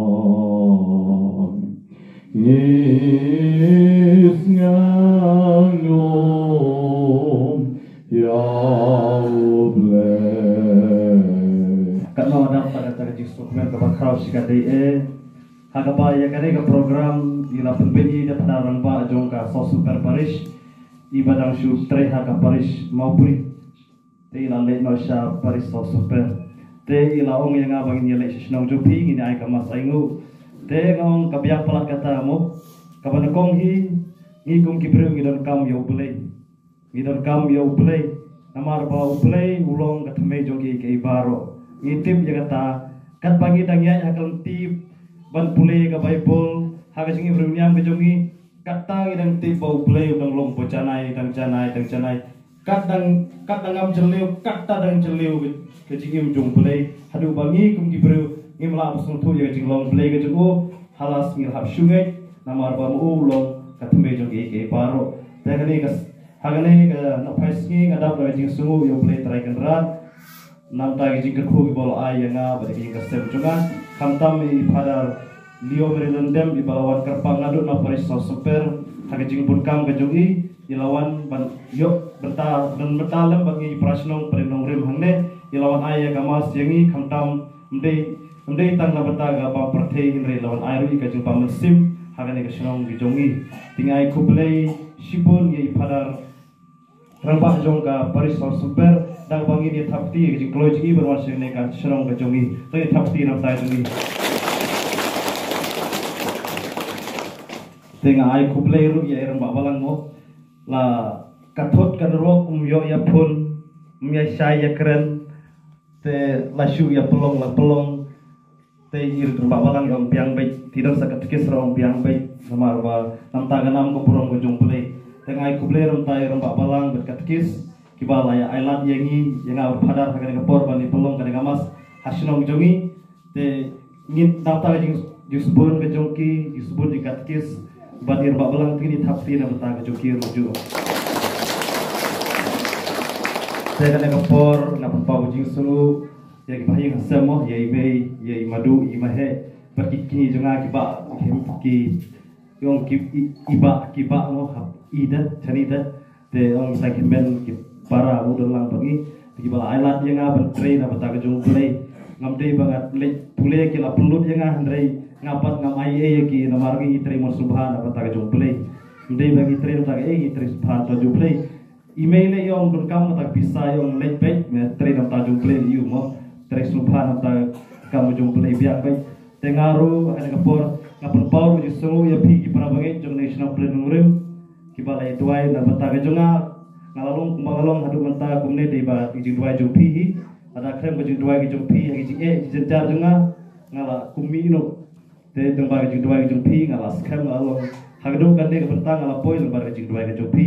Ngin ïa ngam ïa U Blei. Katno dang pada ta ka jingsngewkmen kaba khraw shi katdei eh. Ha kaba ïa kane ka program i la pynbeit i da u Phadar Rangbah jong ka South Soper Parish, i ba dang shu trei ha ka Parish Mawpuri. Te i la leit noh sha Parish South Soper. Te i la ong ïa nga ba ngin ïa leit sha shnong jong phi, ngin ïa ai ka Mass ainguh. Te nga ong ka biang palat kata mo. Kaba nyngkong hi, ngi kum ki briew ngi donkam ïa U Blei. Ngi donkam ïa U Blei. Namar ba U Blei u long ka thymmei jong kiei kiei baroh. Ngi tip ïa kata. Katba ngi dang ïaid ha ka lynti ban pule ka Baibl ha ka jingim riewniam ka jong ngi. Kata ngi dang tip ba U Blei u dang long ba janai, dang janai, dang janai. Kat dang, kat dang ngam jylliew, kata dang jylliew ka, ka jingim jong U Blei. Haduh ba ngi kum ki briew ngim lah ban sngewthuh ïa ka jinglong Blei ka jong u. Halas ngi la hap shu ngeit namar ba ma u u long ka thymmei jong kiei kiei baroh. Te kane ka s-, ha kane ka nohphai sngi nga dap da ka jingsngew ïa U Blei Trai Kynrad. Namar ki jingkyrkhu kiba u la ai ïa nga bad ïa ka ïing ka sem jong nga. Khamtam i Phadar Leo Mary Lyngdoh i ba la wan kyrpang naduh na Parish South Soper ha ka jingbunkam ka jong i, i la wan ban ïoh bynta, ban bynta lem bad ngi para shnong para nongrim hangne, i la wan ai ïa ka Mass ïa ngi khamtam ym dei, ym dei tang na bynta ka bam pyrthei hynrei i la wan ai ruh ïa ka jingbam mynsiem ha kane ka shnong ka jong ngi. Te nga ai khublei shibun ïa i Phadar Rangbah jong ka Parish South Soper, da kaba ngin ïa thap kti ïa ka jingkloi jong i ban wan sha kane ka shnong ka jong i. To ïa thap kti na bynta jong i. Te nga ai khublei ruh ïa i Rangbah Balang mo. La ka thut ka nyrok um ïoh ïa phone, um ïa shai ïa kren. Te la shu ïa pynlong la pynlong. Te i Rangbah Balang i ong biang beit, te don sa katekis ruh ong biang beit, namar ba namta ka nam ka burom ka jong U Blei. Te nga ai khublei namta i Rangbah Balang bad katekis kiba la ïa ailad ïa ngi, ïa nga bad Phadar ha kane ka por ban ïa pynlong kane ka Mass ha shnong jong ngi. Te ngin namta ka jing, jingsbun ka jong ki, jingsbun jong katekis bad i Rangbah Balang te ngin ïa thap kti namta ka jong ki ruh juh. Te kane ka por nga pynpaw ka jingsngew ïa ki bahaïing hasem mo, ïa i mei, ïa i madu, i maheh, bad ki kñi jong nga kiba, ki, ki, ong ki, i, i bah, ki bah mo, hap, i da, shane da, te ong sa ki men, ki para, mo don lang bad ngi, te kiba la ailad ïa nga ban trei na bynta ka jong U Blei. Ngam dei ba nga leit pule ki la pynlut ïa nga hynrei nga pat ngam ai ei ïa ki namar ngi trei mon sngewbha na bynta ka jong U Blei. Ngam dei ba ngi trei na bynta ka ei, ngi trei sngewbha na bynta ka jong U Blei. I mei leh ïong donkam na bynta ka pisa ïong leh beit, me trei na bynta jong U Blei ïu mo. Trei sngewbha na bynta ka kam jong U Blei biang beit. Te nga ruh ha kane ka por nga pynpaw ruh jingsngew ïa phi ki para bangeit jong kane ka shnong Pyndengrem kiba la ïa duwai na bynta ka jong nga. Nga la long kumba nga long haduh mynta kumne dei ba ki jingduwai jong phi hi. Lada khlem ka jingduwai ka jong phi ha ki jingeh jingjar jong nga, nga la kum mih noh. Te lyngba ka jingduwai ka jong phi nga la skhem, nga la long. Ha kano kano ka bynta nga la poi lyngba ka jingduwai ka jong phi.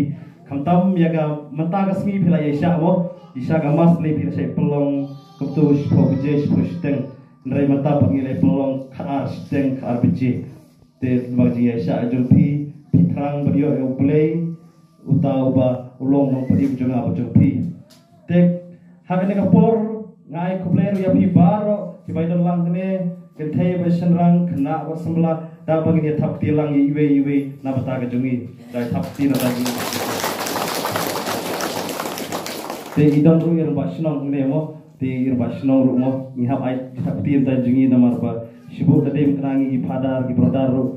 Khamtam ïa ka mynta ka sngi phi la ïaishah mo, ïaishah ka mass ne phi la shah pynlong kumto shiphew baje, shiphew shiteng. Hynrei mynta pat ngi la pynlong khatar shiteng, khatar baje. Te lyngba ka jingïaishah jong phi, phi thrang ban ïoh ïa U Blei, uta uba u long nongpynim jong nga bad jong phi. Te ha kane ka por nga ai khublei ruh ïa phi baroh kiba ïadon lang hangne, kynthei bad shynrang, khynnah bad samla, da ba ngin ïa thap kti lang ïa iwei iwei na bynta ka jong ngi. Da thap kti na bynta jong ngi. Te i don ruh i rangbah shnong hangne mo, te i rangbah shnong ruh mo, ngi hap ai thap kti na bynta jong ngi namar ba shibun da dei kane ngi i phadar, i brother ruh.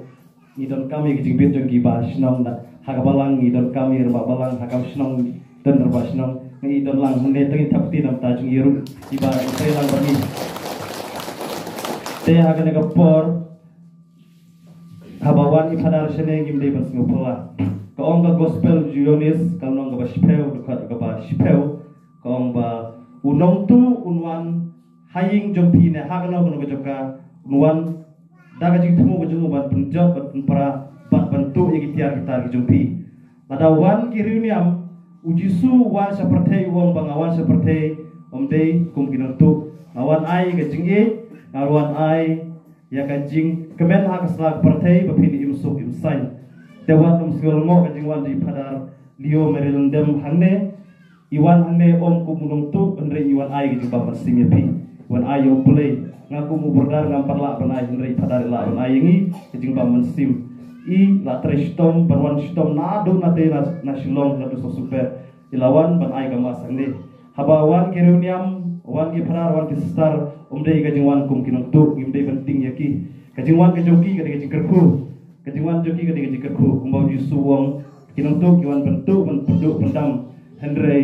Ngi donkam ïa ki jingbit jong ki ba shnong da. Ha ka balang ngi donkam ïa rangbah balang, ha ka shnong don rangbah shnong. Ngi don lang hangne, te ngi thap kti na bynta jong ngi ruh, ki ba trei lang bad ngi. Te ha kane ka por, haba wan i phadar shane ngim dei ban sngewphylla. Ka ong ka gospel Ïoannis, ka lynnong kaba shiphew, dkhot kaba shiphew, ka ong ba u nongtuh un wan ha ïing jong phi ne ha kano kano ka jaka, un wan da ka jingthmu ka jong u ban pynjot, ban pynpra, ban pyntuh ïa ki tiar ki tar ki jong phi. Lada wan ki riewniam, u Jisu u wan sha pyrthei, u ong ba nga wan sha pyrthei, ym dei kum ki nongtuh. Nga wan ai ka jingïeit, nga wan ai ïa ka jingkmen ha ka sla ka pyrthei ba phin im suk im saiñ. Te wat ym sngewlyngngoh ka jingwan jong i Phadar Leo Mary Lyngdoh hangne, i wan hangne ym kum u nongtuh, hynrei i wan ai ka jingbam mynsiem ïa phi. I wan ai ïa U Blei. Nga kum u brother ngam pat lah ban ai, hynrei i Phadar i lah ban ai ïa ngi ka jingbam mynsiem. I la trei shitom, ban wan shitom naduh nate na, na Shillong, naduh Sosupet. I la wan ban ai ka mass hangne. Haba wan ki riewniam, wan ki phadar, wan ki sister, ym dei ka jingwan kum ki nongtuh, ngim dei ban tieng ïa ki. Ka jingwan ka jong ki ka dei ka jingkyrkhu. Ka jingwan jong ki ka dei ka jingkyrkhu. Kumba u Jisu u ong, ki nongtuh ki wan ban tuh, ban pynduh pyndam. Hynrei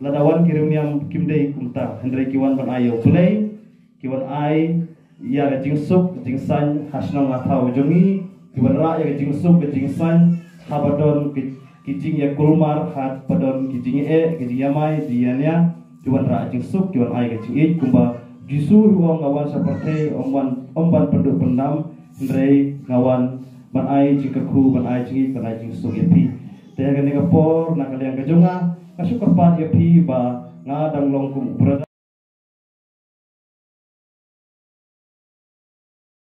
lada wan ki riewniam kim dei kumta. Hynrei ki wan ban ai ïa U Blei, ki wan ai ïa ka jingsuk jingsaiñ ha shnong ha thaw jong ngi, ki wan rah ïa ka jingsuk ka jingsaiñ haba don ki, ki jingïakulmar, haba don ki jingeh, ki jingïamai, jingïania, ki wan rah jingsuk, ki wan ai ka jingïeit, kumba Jisu u ong, nga wan sha pyrthei ym wan, ym ban pynduh pyndam, hynrei nga wan ban ai jingkyrkhu, ban ai jingïeit, ban ai jingsuk ïa phi. Te ha kane ka por na ka liang ka jong nga, nga shu kyrpad ïa phi ba nga dang long kum u brother.